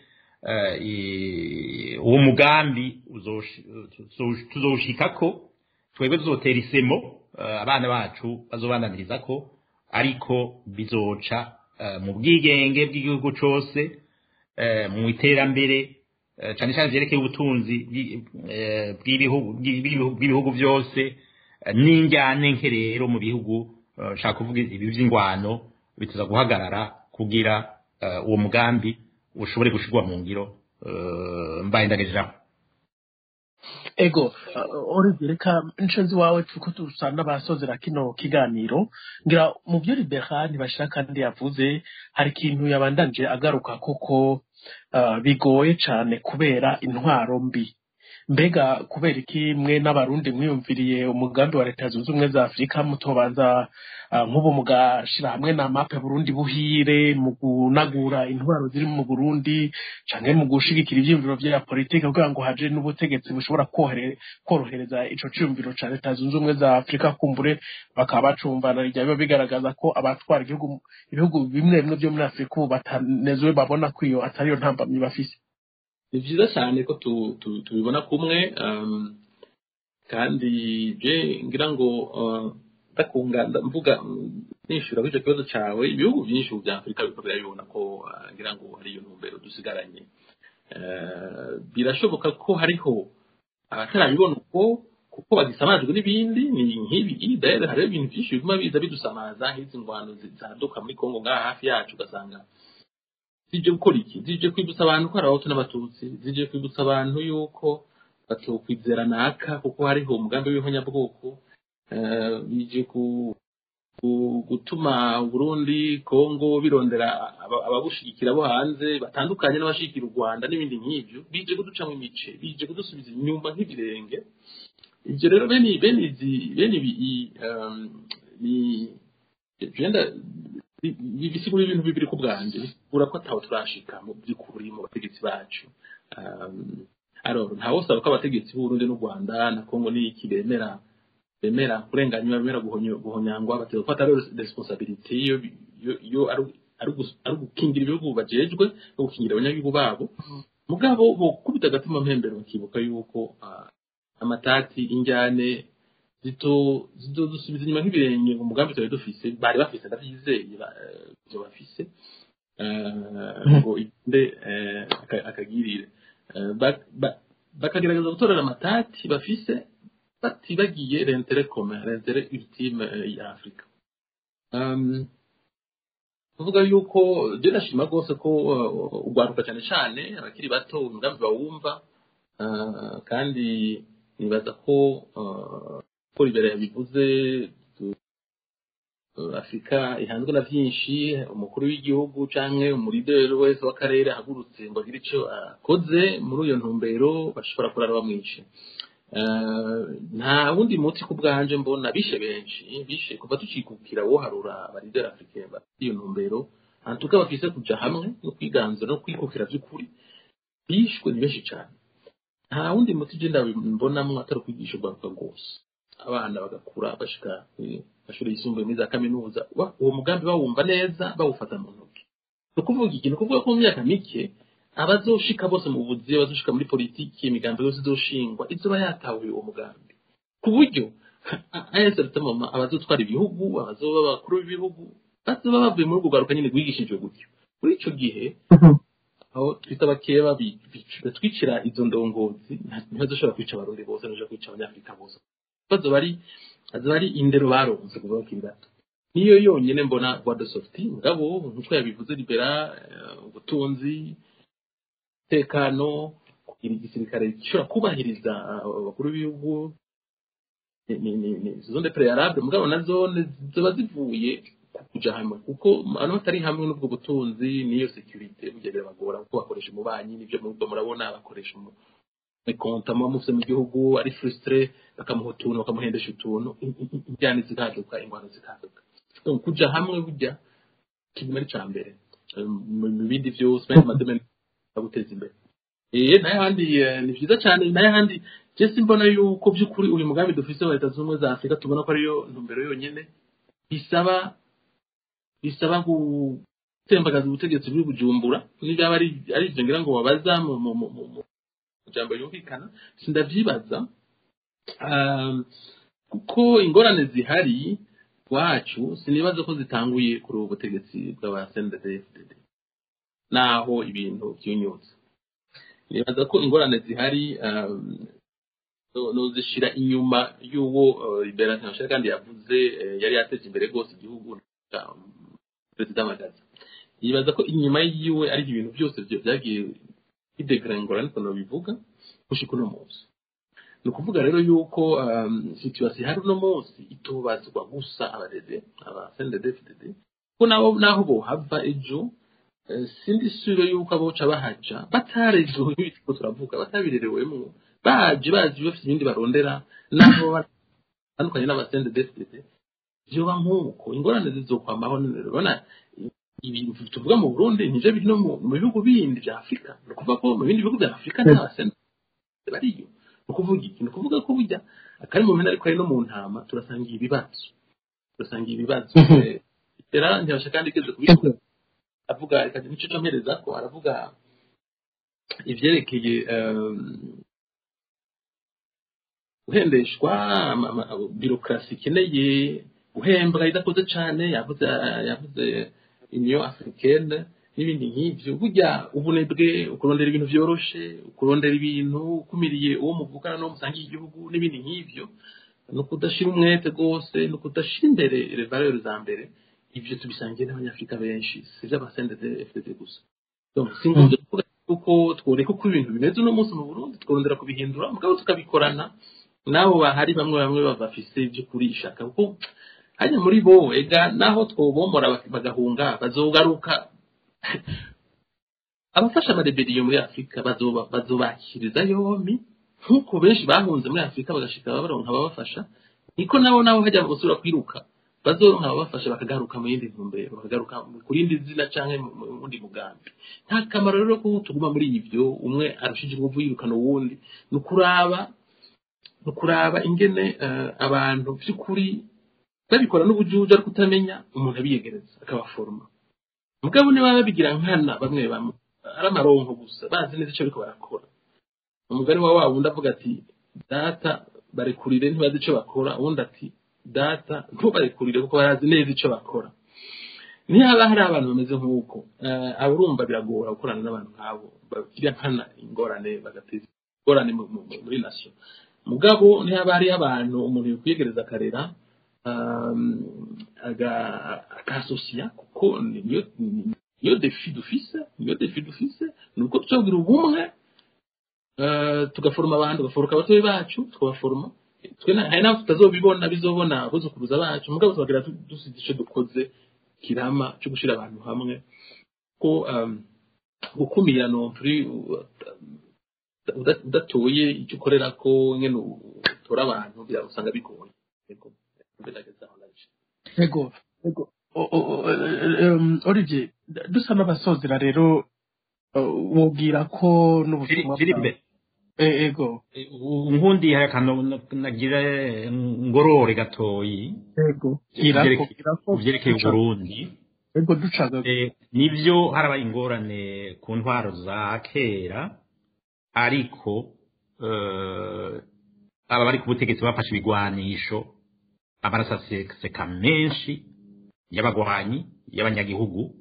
uwo mugambi tuzowushikako, twebwe tuzotera isemo, abana bacu bazobananirizako, ariko bizoca mu bwigenge bw'igihugu cose, mu iterambere, cane cane vyerekeye ubutunzi bw'ibihugu vyose, n'injyane nke rero mu bihugu, nshaka kuvuga ibi vy'ingwano bituza guhagarara kugira uwo mugambi ushobore gushirwa mu ngiro. Mbaye ndagejejeho. Ego, Olivier, reka nshenzi wawe tuko dusa n'abasozera kino kiganiro. Ngira mu byo Libera ntibashira kandi yavuze, hari ikintu yabandanje agaruka koko bigoye cane kubera intwaro mbi. Mbega kubera iki mwe n'abarundi mwiyumviriye umugambi wa Leta Zunze Ubumwe za Afurika mutobanza nk'ubu mugashira hamwe na mape Burundi buhire mu kunagura intwaro ziri mu Burundi canke mu gushigikira ivyiyumviro vya politike kugira ngo haje n'ubutegetsi bushobora korohereza ico ciyumviro ca Leta Zunze Ubumwe za Afurika, kumbure bakaba bacumvana rya biba bigaragaza ko abatwara ibihugu bimwe bimwe vyo muri Afurika ubu batanezewe, babona ko iyo atariyo ntambamyi bafise? Ni vyiza cyane ko tubibona kumwe, kandi je ngira ngo ndakunga mvuga nishura kuri ico kibazo cawe. Ibihugu byinshi ubu vya Afurika biriko birabibona ko ngira ngo ariyo ntumbero dusigaranye. Birashoboka ko hariho abatarabibona uko kuko bagisamajwe n'ibindi, ni nk'ibi idere, hariho ibintu byinshi biguma biza bidusamaza nk'izi ngwano zaduka muri Kongo ngaha hafi yacu, ugasanga zije gukora iki? Zije kwibutsa abantu ko hari abahutu n'abatutsi, zije kwibutsa abantu yuko batokwizera naka kuko hariho umugambi w'ihonyabwoko, bije gutuma Burundi, Kongo birondera ababushigikira bo hanze batandukanye n'abashigikira u Rwanda n'ibindi nk'ivyo, bije kuducamwo imice, bije kudusubiza inyuma nk'ibirenge. Ivyo rero bene ibi ni genda bisigura ibintu bibiri ku bwanje, bisigura ko ataho turashika mu by'ukuri mu bategetsi bacu. Alors ntawosaba ko abategetsi b'Uburundi n'u Rwanda na Kongo n'iki bemera kurenganywa, bemera guhonyangwa, bateza gufata rero responsabilité iyo ari gukingira ibihugu bajejwe no gukingira abanyagihugu babo. Mugabo bokubita agatima mpembero bakibuka yuko amatati, injyane zizodusubiza inyuma nk'ibirenge mu mugambi twari dufise, bari bafise, ndavyizeye ivyo bafise, ngo inde akagirire bakagerageza gutorera amatati bafise batibagiye l'intérêt commun, l'intérêt ultime ya Afrika. Kuvuga yuko je ndashima rwose ko urwaruka cyane cyane abakiri bato umugambi bawumva, kandi nibaza ko Libera yabivuze, Afurika ihanzwe na byinshi, umukuru w'igihugu canke umurideri wese w'akarere ahagurutse ngo agire ico akoze muri iyo ntumbero, bashobora kurara bamwishe. Nta wundi muti ku bwanje mbona. Bishe benshi, bishe kuva tucikukira, woharura abarideri africain bafite iyo ntumbero, antuka bafise kuja hamwe no kwiganzura no kwikukira vy'ukuri, bishwe ni benshi cane. Nta wundi muti je ndabibonamwo atari ukwigisha urwaruka rwose, abana bagakura bashika mashuri yisumbuye, muri za kaminuza, uwo mugambi bawumva neza, bawufata mu ntoki. Ni ukuvuga iki? Ni ukuvuga ko mu myaka mike abazoshika bose mu buzi, abazoshika muri politiki, imigambi yose izoshingwa izoba yatahuye uwo mugambi, ku buryo mama abazotwara ibihugu, abazoba abakuru b'ibihugu, bazoba bavuye muri urwo rwaruka nyine rwigishijwe gutyo. Muri ico gihe aho twita bakeba batwicira izo ndongozi, ntibazoshobora kwica Abarundi bose, ntibashobora kwica Abanyafurika bose, bazoba ari indero baronse kuva bakiri bato. Niyo yonyine mbona voie de sortie. Mugabo nkuko yabivuze Libera, ubutunzi, umutekano, kugira igisirikare gishobora kubahiriza abakuru b'ibihugu, ni zone préalable. Mugabo nazo ziba zivuye ku kuja hamwe, kuko abantu batari hamwe n'ubwo butunzi n'iyo sécurité burya birabagora, kuko bakoresha umubanyi. Nivyo mubwo murabona bakoresha konta muba mufise mu gihugu, ari frustré, bakamuha utuntu, bakamuhendesha utuntu, injyane zikaduka, ingwano zikaduka. Donc kuja hamwe burya kiguma ari ca mbere mu bindi vyose, mu madomaine guteza imbere. Nayo handi ni vyiza cyane. Nayo handi je simbona yuko by'ukuri uyu mugambi dufise wa Leta Zunze Ubumwe za Afurika tubona ko ariyo ntumbero yonyene. Bisaba gutembagaza ubutegetsi buri Bujumbura. Nibyaba ari ivyo ngira ngo wabaza mu jambo yumvikana, sindavyibaza, kuko ingorane zihari wacu sinibaza ko zitanguye kuri ubu butegetsi bw'aba CNDD-FDD naho ibintu vyunyutse. Nibaza ko ingorane zihari nozishira inyuma y'uwo Liberation Nshaka kandi yavuze yari yateje imbere rwose igihugu, Perezida Magaza. Yibaza ko inyuma yiwe ari ibintu byose byagiye bidégringora, niko nobivuga, gushika uno munsi. Ni ukuvuga rero yuko situation ihari uno munsi itubazwa gusa abarede aba CNDD-FDD, ko nabo naho bohava ejo, sindi sure yuko aboca bahaja batarejwe nk'ibitiko turavuga, batabirerewemwo, baje bazi bafite ibindi barondera, naho batandukanye n'aba CNDD-FDD, vyoba nk'uko ingorane zizokwamaho. Urabona ibintu tuvuga mu Burundi nivyo biri no mu bihugu bindi vya Afurika. Ni ukuvuga ko mu bindi bihugu vya Afurika nta baCNDD bariyo. Ni ukuvuga iki? Ni ukuvuga ko burya akari mu mpene ariko ari no mu ntama, turasangiye ibibazo, turasangiye ibibazo. Era ntibasha kandi igeze kubivuga, avuga reka nico campereza ko aravuga ivyerekeye guhendeshwa, bureaucratie ikeneye guhembwa idakoze cane. Yavuze Union africaine n'ibindi nk'ivyo. Burya ubunebwe, ukurondera ibintu vyoroshe, ukurondera ibintu ukumiriye uwo muvukana n'uwo musangiye igihugu n'ibindi nk'ivyo, no kudashira umwete rwose, no kudashira imbere les valeurs za mbere, ivyo tubisangiye n'Abanyafurika benshi, si ivy'aba CNDD-FDD gusa. Donc si ngombwa kuvuga kuko tworeka uko ibintu bimeze uno munsi mu Burundi, tworondera kubihindura, mugabo tukabikorana n'abo bahari, bamwe bamwe bafise ivy'ukuri ishaka, kuko hajya muri bo ega naho twobomora bagahunga bazogaruka. Abafasha amarébellion muri Afurika bazobakiriza yombi, nk'uko benshi bahunze muri Afurika bagashika baronka ababafasha, niko nabo hajya gusubira kwiruka bazoronka ababafasha, bakagaruka mu yindi ntumbero, bakagaruka ku rindi zina canke mu wundi mugambi. Nta kamaro rero ko tuguma muri ivyo, umwe arushije inguvu yirukana uwundi. Ni ukuraba ingene abantu vy'ukuri babikora n'ubujuju, ariko utamenya umuntu abiyegereza akabaforoma. Mugabo niba babigira nkana, bamwe bamwe ari amaronko gusa, bazi neza ico bariko barakora. Umugani wa wundi avuga ati: "Data, barekurire, ntibazi ico bakora." Uwundi ati: "Data, ntubarekurire kuko barazi neza ico bakora." Nihaba hari abantu bameze nk'uko, abo urumva biragora gukorana n'abantu nk'abo bagira nkana ingorane, bagateza ingorane muri nation. Mugabo nihaba hariho abantu umuntu yokwiyegereza akarera, akasosiya, kuko niyo défi dufise, niyo défi dufise, ni uko tuzogira ubumwe, tugaforoma abantu, tugaforuka abatoyi bacu, tukabaforoma. Twe hari n'aho tutazobibona, bizobona abuzukuruza bacu, mugabo tubagira dusize ico dukoze kirama cyo gushira abantu hamwe, ko gukumira non plus udatoye icyo ukorera ko nyene utora abantu usanga bigoye. Yego, gerageza aho naje. Ego, Olivier, dusa n'abasozera rero, wobwira ko n'ubutumwa Philippe. Ego. Nkundi hari akantu nagira ngorore gatoyi. Ego, girako, girako. Vyerekeye Uburundi. Ego, ducaga. Nivyo, harabaye ingorane ku ntwaro za kera, ariko aba bari ku butegetsi bafashe ibigwanisho, amaraso aseseka menshi y'abagwanyi, y'abanyagihugu,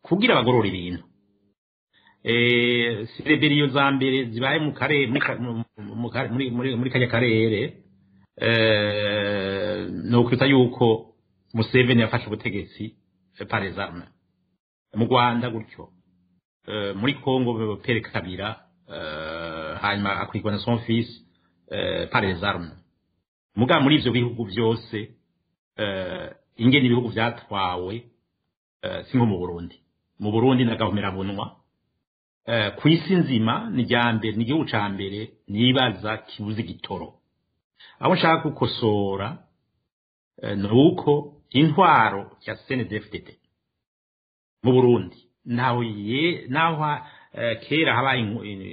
kugira bagorore ibintu. Si rébellion za mbere zibaye mu karere, muri kajya karere. No kwita yuko Museveni yafashe ubutegetsi par les armes, mu Rwanda gutyo, muri Congo Pierre Kabila, hanyuma akurikirwa na son fils, par les armes. Muga muri ivyo bihugu byose, ingene ibihugu vyatwawe, si nko mu Burundi. Mu Burundi nagahomerabunwa. Ku isi nzima ni rya mbere, ni igihugu ca mbere nibaza kibuze igitoro. Aho nshaka gukosora, ni uko intwaro ya CNDD-FDD mu Burundi, naho ye naho kera habaye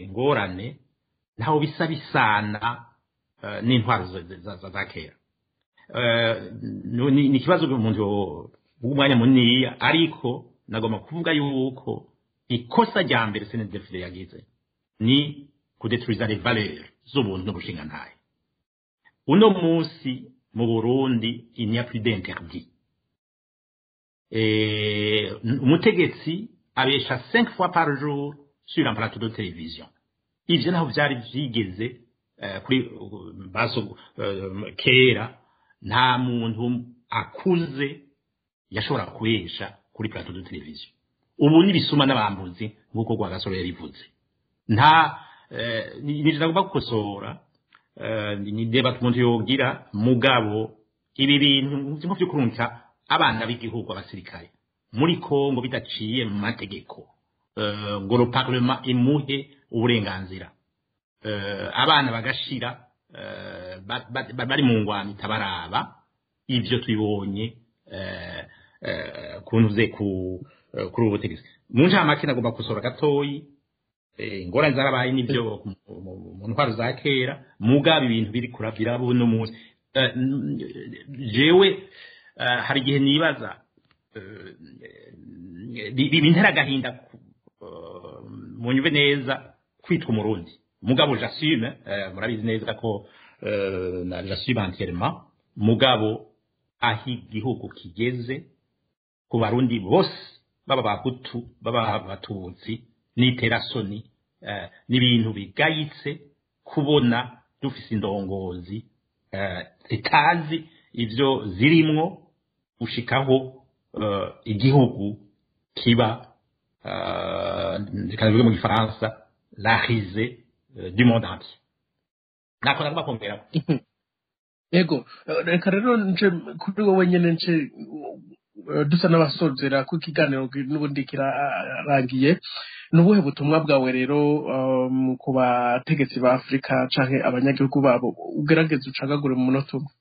ingorane, ntaho bisa bisana n'intwaro za kera. Ni ikibazo umuntu umwanya munini, ariko nagomba kuvuga yuko ikosa rya mbere CNDD-FDD yagize ni kudetruiza les valeurs z'ubuntu n'ubushingantahe. Uno munsi mu Burundi il n'y a plus d'interdit. Umutegetsi abesha 5 fois par jour sur un plateau de télévision. Ivyo naho vyari vyigeze kuri baso kera, nta muntu akuze yashobora kubesha kuri plateau de télévision. Ubu n'ibisuma n'abambuzi, nk'uko Rwagasore yabivuze. Nta ni nagomba gukosora, ni débat umuntu yogira, mugabo ibi bintu nko vyo kurungika abana b'igihugu, abasirikare muri Kongo bidaciye mu mategeko, ngo le parlement imuhe uburenganzira, abana bagashira bari mu ngwano itabaraba, ivyo tubibonye kuntuze ku kuri ubu butegetsi. Mu ncamake nagomba gukosora gatoyi: ingorane zarabaye n'ibyo mu ntwaro za kera, mugabo ibintu biri kurabira buno munsi, jewe hari igihe nibaza, bintera agahinda, munyumve neza, kwitwa Umurundi. Mugabo j'assume, murabizi neza ko na j'assume entièrement. Mugabo aho igihugu kigeze ku Barundi bose, baba Abahutu, baba Abatutsi, n'iterasoni, n'ibintu bigayitse kubona dufise indongozi zitazi ivyo zirimwo, gushikaho igihugu kiba, reka bivuge mu gifaransa, la risée du monde entier. Nako nagomba kongerako. Ego, reka rero nje kuri wowe nyene, nce dusa n'abasozera ko ikiganiro n'ubundi kirarangiye. Ni ubuhe butumwa bwawe rero ku bategetsi ba Afurika canke abanyagihugu babo? Ugerageze ucagagure mu munota umwe.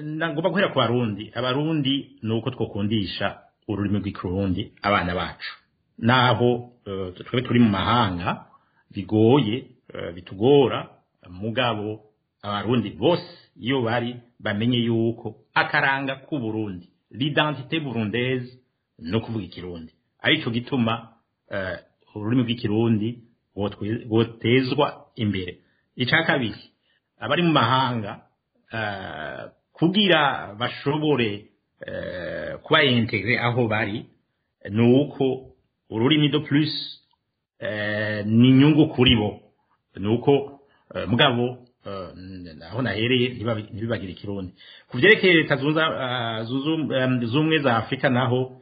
Nagomba guhera ku Barundi. Abarundi ni uko twokundisha ururimi rw'Ikirundi abana bacu, naho twebwe turi mu mahanga bigoye, bitugora, mugabo Abarundi bose iyo bari bamenye yuko akaranga k'Uburundi, l'identité burundaise, no kuvuga Ikirundi. Arico gituma ururimi rw'Ikirundi rwotezwa imbere. Ica kabiri, abari mu mahanga, kugira bashobore kuba intégré aho bari, ni uko ururimi de plus ni inyungu kuri bo. Ni uko mugabo aho nahereye, ntibibagire Ikirundi. Ku vyerekeye Leta Zunze Ubumwe za Afurika naho,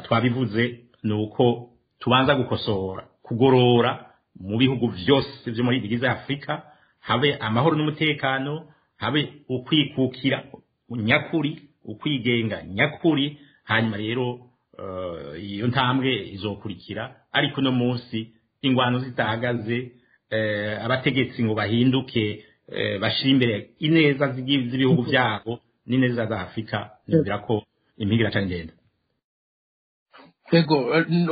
twabivuze, ni uko tubanza gukosora, kugorora mu bihugu vyose vyo muri bigize Afurika, habe amahoro n'umutekano. Habe ukwikukira nyakuri, ukwigenga nyakuri, hanyuma rero iyo ntambwe izokurikira. Ariko no munsi ingwano zitahagaze, abategetsi ngo bahinduke, bashire imbere ineza z'ibihugu byabo n'ineza za Afrika, nibwira ko impinga iracari ndende. Ego,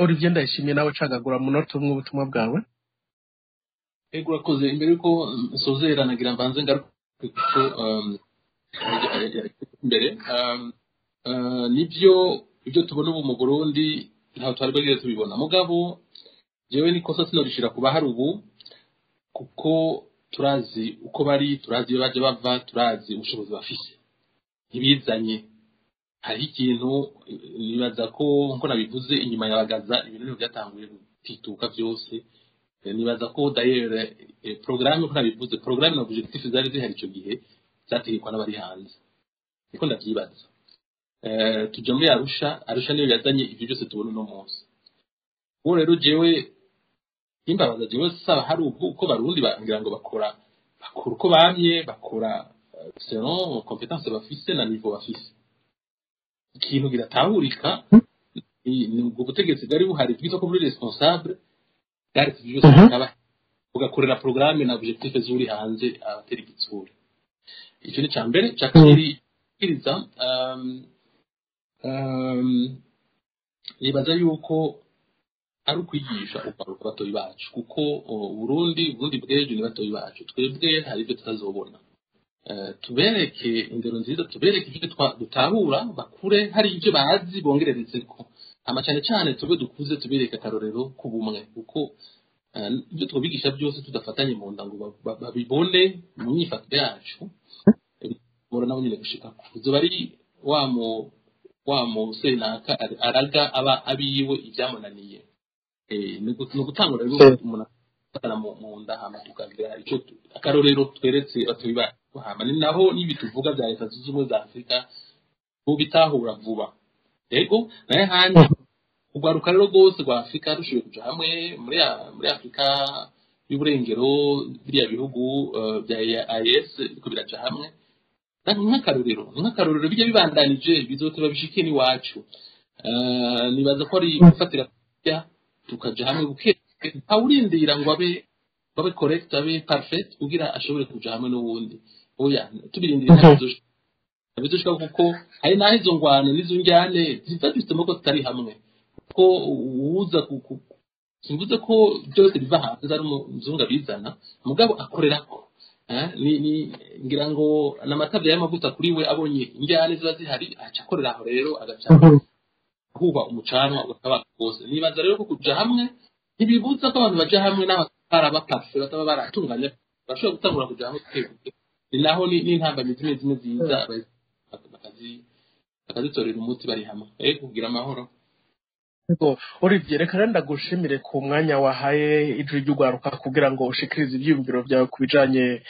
Olivier Ndayishimiye, nawe cagagura munota umwe ubutumwa bwawe. Ego, urakoze. Imbere yuko nsozera, nagira mbanze ngaruke kuco imbere. Nibyo, ibyo tubona ubu mu Burundi ntaho twari bwigere tubibona. Mugabo jewe nikosa sinorishira kuba hari ubu, kuko turazi uko bari, turazi iyo baje bava, turazi ubushobozi bafise, ntibizanye. Hariho ikintu nibaza ko, nko nabivuze, inyuma ya Bagaza ibintu niho byatanguye gutituka byose. Nibaza ko d'ailleurs programme, nko nabivuze, programme na objectif zari zihari ico gihe zategekwa n'abari hanze, niko ndavyibaza. Tuja muri Arusha. Arusha niyo yazanye ibyo byose tubona uno munsi. Ubu rero jewe imbabaza, jewe saba hari ubwo uko Barundi ngira ngo bakora uko bamye bakora, selon compétence bafise na niveau bafise. Ikintu kidatahurika ni ubwo butegetsi bwari buhari bwitwa ko muri responsable, bwaretse ibyo byose bikaba, bugakorera programme na objectif z'uri hanze abatera igitsure. Icyo ni icya mbere. Icya kabiri kiriza, nibaza yuko ari ukwigisha urwaruka, batoyi bacu, kuko Burundi bw'ejo ni batoyi bacu. Twebwe hari ibyo tutazobona. Tubereke indero nziza, tubereke ibyo dutahura, bakure hari ibyo bazi bongererezeko. Hama cyane cyane tube dukuze, tubereke akarorero k'ubumwe, kuko ibyo twobigisha byose tudafatanye mu nda ngo babibone mu myifato yacu, bora nabo nyine gushika uzoba ari wa mu senaka araga aba abiwe ibyamunaniye. Ni ugutangura rero umuntu afatana mu nda, hama tukagira ico akarorero tweretse batoyi bacu. Hama ni naho n'ibi tuvuga bya Leta Zunze Ubumwe za Afurika bubitahura vuba. Ego, naye handi urwaruka rero rwose rwa Afurika rushoboye kuja hamwe muri Afurika y'uburengero, biriya bihugu bya AES biriko biraja hamwe, ni nk'akarorero bijya bibandanije, bizoteba bishikiye n'iwacu. Nibaza ko ari gufatira kurya, tukaja hamwe buke, ntawurindira ngo abe correct, abe parfait kugira ashobore kuja hamwe n'uwundi. Oya, tubirindiriye ntabizoshika, kuko hari n'aho izo ngwano n'izo njyane ziva justement ko tutari hamwe, kuko uwuza simvuze ko byose biva hanze ari umuzungu abizana, mugabo akorerako. Ni ngira ngo n'amatabya y'amavuta kuri we. Abonye injyane ziba zihari, aca akorera aho rero, agaca huba umucanwa ugakaba rwose. Nibaza rero ko kuja hamwe ntibibuza ko abantu baja hamwe n'abatara baparfait, bataba baratunganya, bashobora gutangura kuja hamwe buke. Ni naho n'intambamyi zimwe zimwe ziza bakazitorera umuti bari hamwe. Kugira amahoro. Ego, Olivier, reka rero ndagushimire ku mwanya wahaye Ijwi ry'Urwaruka kugira ngo ushikirize ivyiyumviro byawe ku bijanye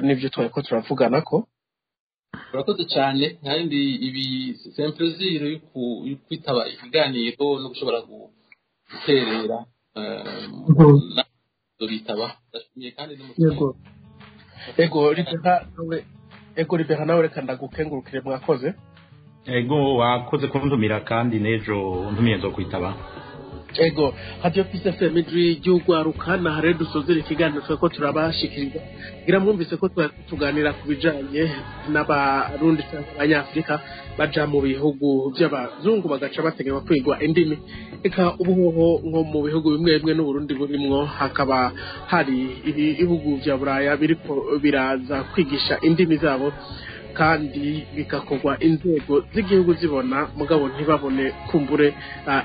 n'ivyo twariko turavugana ko. Urakoze cyane. Kandi ibi c'est un plaisir yo kwitaba ikiganiro no gushobora guterera bitaba. Ndashimiye kandi n'umutima. Ego Libera nawe, ego Libera nawe, reka ndagukengurukire, mwakoze. Ego, wakoze kuntumira, kandi n'ejo ntumiye nzokwitaba. Ego, Radio Peace FM, Ijwi ry'Urwaruka, na rero dusozera ikiganiro twako turabashikiriza. Ngira mwumvise ko twari tuganira ku bijanye n'Abarundi cyangwa Abanyafurika baja mu bihugu by'abazungu, bagaca bategekwa kwigwa indimi. Eka ubuhoho nko mu bihugu bimwe bimwe n'Uburundi burimwo, hakaba hari ibihugu vya Buraya biriko biraza kwigisha indimi zabo, kandi bigakorwa inzego z'igihugu zibona, mugabo ntibabone kumbure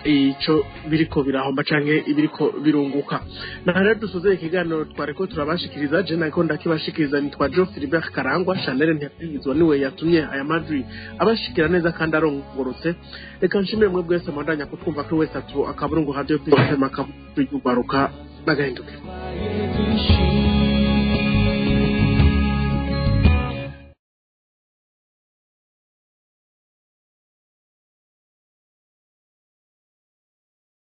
ico biriko birahomba canke ibiriko birunguka. Na rero dusoze ikiganiro twariko turabashikiriza. Je nariko ndakibashikiriza nitwa Jo Philibert Karangwa. Chanel ntiyabizwa niwe yatumye aya majwi abashikira neza kandi arongorotse. Reka nshimire mwe bwese mwandanya kutwumva kuri wese atu akaburungu Radio Peace FM, akaburungu Rwaruka, n'agahindukiro. Byinshi.